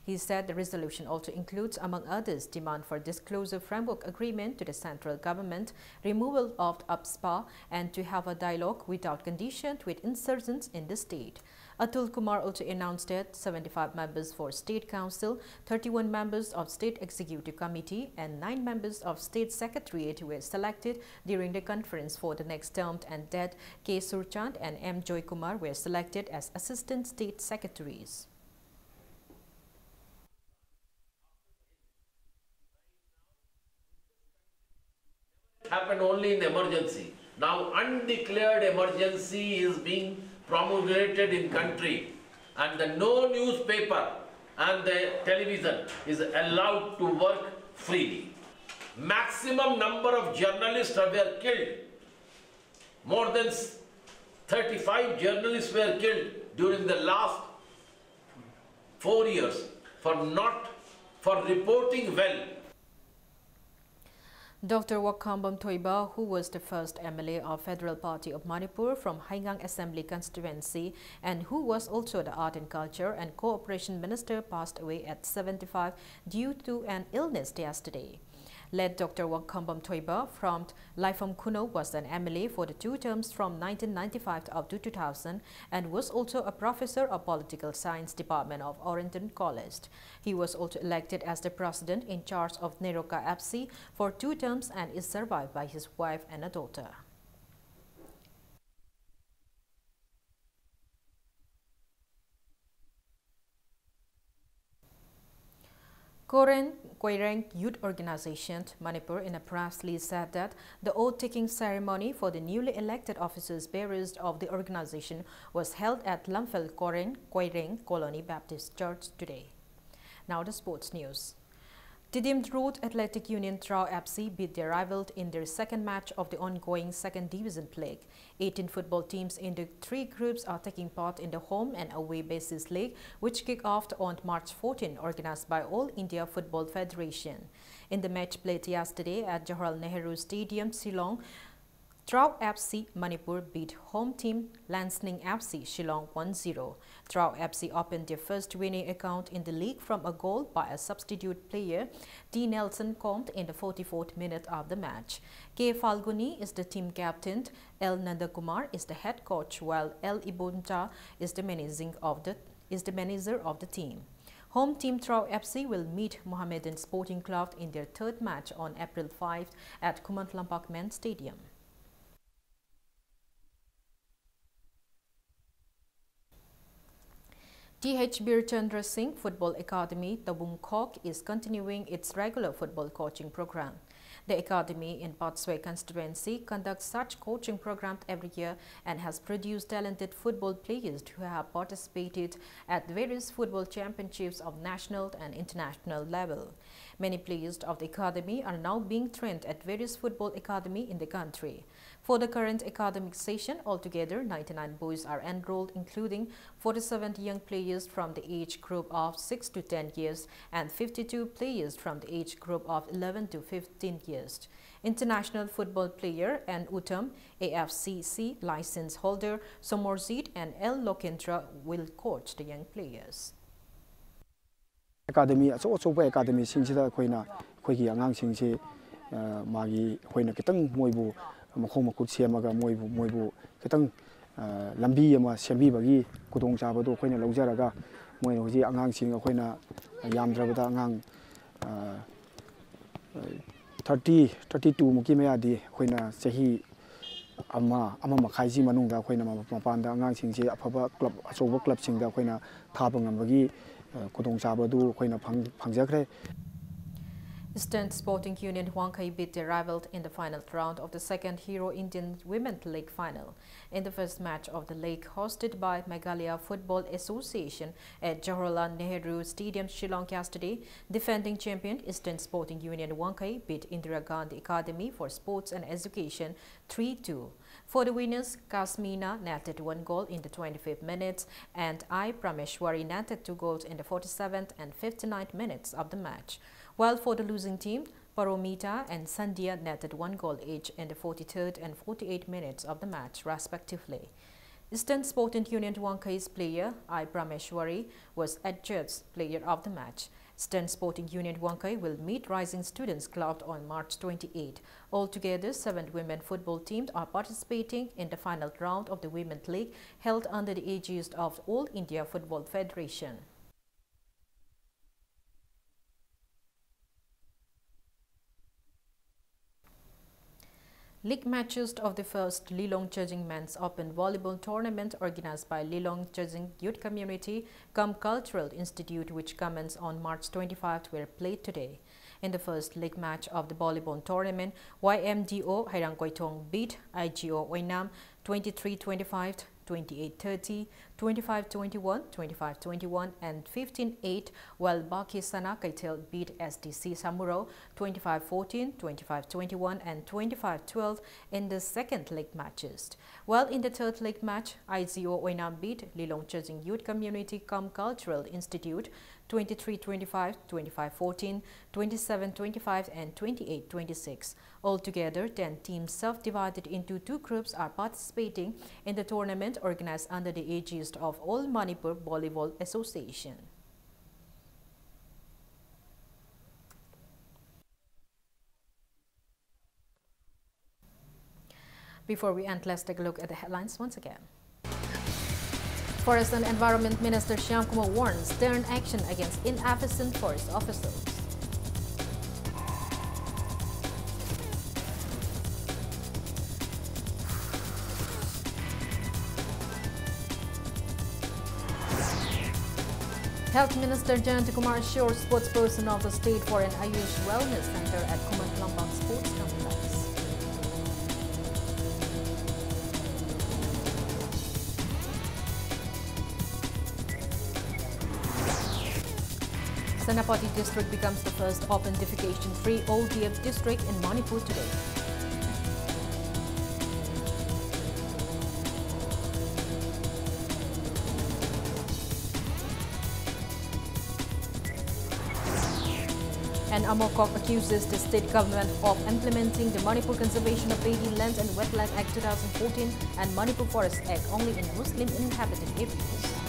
He said the resolution also includes, among others, demand for disclosure framework agreement to the central government, removal of AFSPA, and to have a dialogue without condition with insurgents in the state. Atul Kumar also announced that seventy-five members for State Council, thirty-one members of State Executive Committee, and nine members of State Secretariat were selected during the conference for the next term, and that K Surchand and M Joy Kumar were selected as Assistant State Secretaries. Happened only in emergency. Now undeclared emergency is being promulgated in country, and the no newspaper and the television is allowed to work freely. Maximum number of journalists were killed. More than Thirty-five journalists were killed during the last four years for not, for reporting well. Doctor Wakhambam Thoiba, who was the first M L A of Federal Party of Manipur from Haingang Assembly Constituency and who was also the Art and Culture and Cooperation Minister, passed away at seventy-five due to an illness yesterday. Late Doctor Wakhambam Thoiba from Laifam Khunou was an M L A for the two terms from nineteen ninety-five up to two thousand and was also a professor of Political Science Department of Oriental College. He was also elected as the president in charge of Neroka F C for two terms and is survived by his wife and a daughter. Koren Koireng Youth Organization, Manipur, in a press release said that the oath-taking ceremony for the newly elected officers bearers of the organization was held at Lamphel Koren Koireng Colony Baptist Church today. Now the sports news. Tiddim Road Athletic Union Trao F C beat their rival in their second match of the ongoing Second Division League. Eighteen football teams in the three groups are taking part in the home and away basis league, which kick off on March fourteen, organized by All India Football Federation. In the match played yesterday at Jawaharlal Nehru Stadium, Shillong, Trao F C Manipur beat home team Lansning F C Shillong one zero. Trao F C opened their first winning account in the league from a goal by a substitute player, T Nelson Comte, in the forty-fourth minute of the match. K Falguni is the team captain, L Nandakumar is the head coach, while L Ibuncha is the managing of the is the manager of the team. Home team Trao F C will meet Mohammedan Sporting Club in their third match on April five at Khuman Lampak Men Stadium. Th Birchandra Singh Football Academy, Tabung Khok, is continuing its regular football coaching program. The academy in Patsoi constituency conducts such coaching programs every year and has produced talented football players who have participated at various football championships of national and international level. Many players of the academy are now being trained at various football academy in the country. For the current academic session, altogether ninety-nine boys are enrolled, including forty-seven young players from the age group of six to ten years and fifty-two players from the age group of eleven to fifteen years. International football player N Uttam, A F C C license holder Somorzit and L Lokendra will coach the young players. Academy ꯑꯆꯧ ꯑꯆꯧꯕ ꯑꯦꯀꯥꯗꯃꯤꯁꯤꯡꯁꯤꯗ ꯑꯩꯈꯣꯏꯅ ꯑꯩꯈꯣꯏꯒꯤ ꯑꯉꯥꯡꯁꯤꯡꯁꯤ ꯃꯥꯒꯤ ꯑꯩꯈꯣꯏꯅ ꯈꯤꯇꯪ ꯃꯣꯏꯕꯨ ꯃꯈꯣꯡ ꯃꯈꯨꯠ ꯁꯦꯝꯃꯒ ꯃꯣꯏꯕꯨ ꯃꯣꯏꯕꯨ ꯈꯤꯇꯪ ꯂꯝꯕꯤ ꯑꯃ ꯁꯦꯝꯕꯤꯕꯒꯤ ꯈꯨꯗꯣꯡꯆꯥꯕꯗꯨ ꯑꯩꯈꯣꯏꯅ ꯂꯧꯖꯔꯒ ꯃꯣꯏꯅ ꯍꯧꯖꯤꯛ ꯑꯉꯥꯡꯁꯤꯡ ꯑꯩꯈꯣꯏꯅ ꯌꯥꯝꯗ꯭ꯔꯕꯗ ꯑꯉꯥꯡ thirty thirty two ꯃꯨꯛꯀꯤ ꯃꯌꯥꯗꯤ ꯑꯩꯈꯣꯏꯅ ꯆꯍꯤ ꯑꯃ ꯑꯃ ꯃꯈꯥꯏꯁꯤ ꯃꯅꯨꯡꯗ ꯑꯩꯈꯣꯏꯅ ꯃꯄꯥꯟꯗ ꯑꯉꯥꯡꯁꯤꯡꯁꯦ ꯑꯐꯕ ꯀ꯭ꯂꯕ ꯑꯆꯧꯕ ꯀ꯭ꯂꯕꯁꯤꯡꯗ ꯑꯩꯈꯣꯏꯅ ꯊꯥꯕ ꯉꯝꯕꯒꯤ ꯈꯨꯗꯣꯡꯆꯥꯕ ꯑꯗꯨ ꯑꯩꯈꯣꯏꯅ ꯐꯪꯖꯈ꯭ꯔꯦ꯫ Eastern Sporting Union Wangkhei beat their rival in the final round of the second Hero Indian Women's League final. In the first match of the league, hosted by Meghalaya Football Association at Jawaharlal Nehru Stadium, Shillong yesterday, defending champion Eastern Sporting Union Wangkhei beat Indira Gandhi Academy for Sports and Education three two. For the winners, Kasmina netted one goal in the twenty-fifth minutes and I Prameshwari netted two goals in the forty-seventh and fifty-ninth minutes of the match. While for the losing team, Paromita and Sandhya netted one goal each in the forty-third and forty-eighth minutes of the match, respectively. Eastern Sporting Union Wangkhei's player I Prameshwari was adjudged player of the match. Eastern Sporting Union Wangkhei will meet Rising Students Club on March twenty-eight. Altogether, seven women football teams are participating in the final round of the Women's League held under the aegis of All India Football Federation. League matches of the first Lilong Churjing Men's Open Volleyball Tournament, organized by Lilong Churjing Youth Community cum Cultural Institute, which commenced on March twenty-fifth, were played today. In the first league match of the volleyball tournament, Y M D O Hairang Koithong beat I G O Oinam twenty-three twenty-five, twenty-eight thirty, twenty-five twenty-one, twenty-five twenty-one, and fifteen eight, while Baki Sana Keithel beat S D C Samuro twenty-five fourteen, twenty-five twenty-one, and twenty-five twelve in the second leg matches. While in the third leg match, I Z O Oinam beat Lilong Churching Youth Community cum Cultural Institute twenty-three twenty-five, twenty-five fourteen, twenty-seven twenty-five, and twenty-eight twenty-six. Altogether, ten teams, subdivided into two groups, are participating in the tournament organized under the aegis of All Manipur Volleyball Association. Before we end, let's take a look at the headlines once again. Forest and Environment Minister Shyam Kumar warns stern action against inefficient forest officers. Health Minister Jayanta Kumar Sure, spokesperson of the state for an Ayush Wellness Center at Khuman Lambang Sports Complex. Senapati district becomes the first open defecation-free O D F district in Manipur today. And Amokhok accuses the state government of implementing the Manipur Conservation of Bedi Lands and Wetland Act two thousand fourteen and Manipur Forest Act only in Muslim inhabited areas.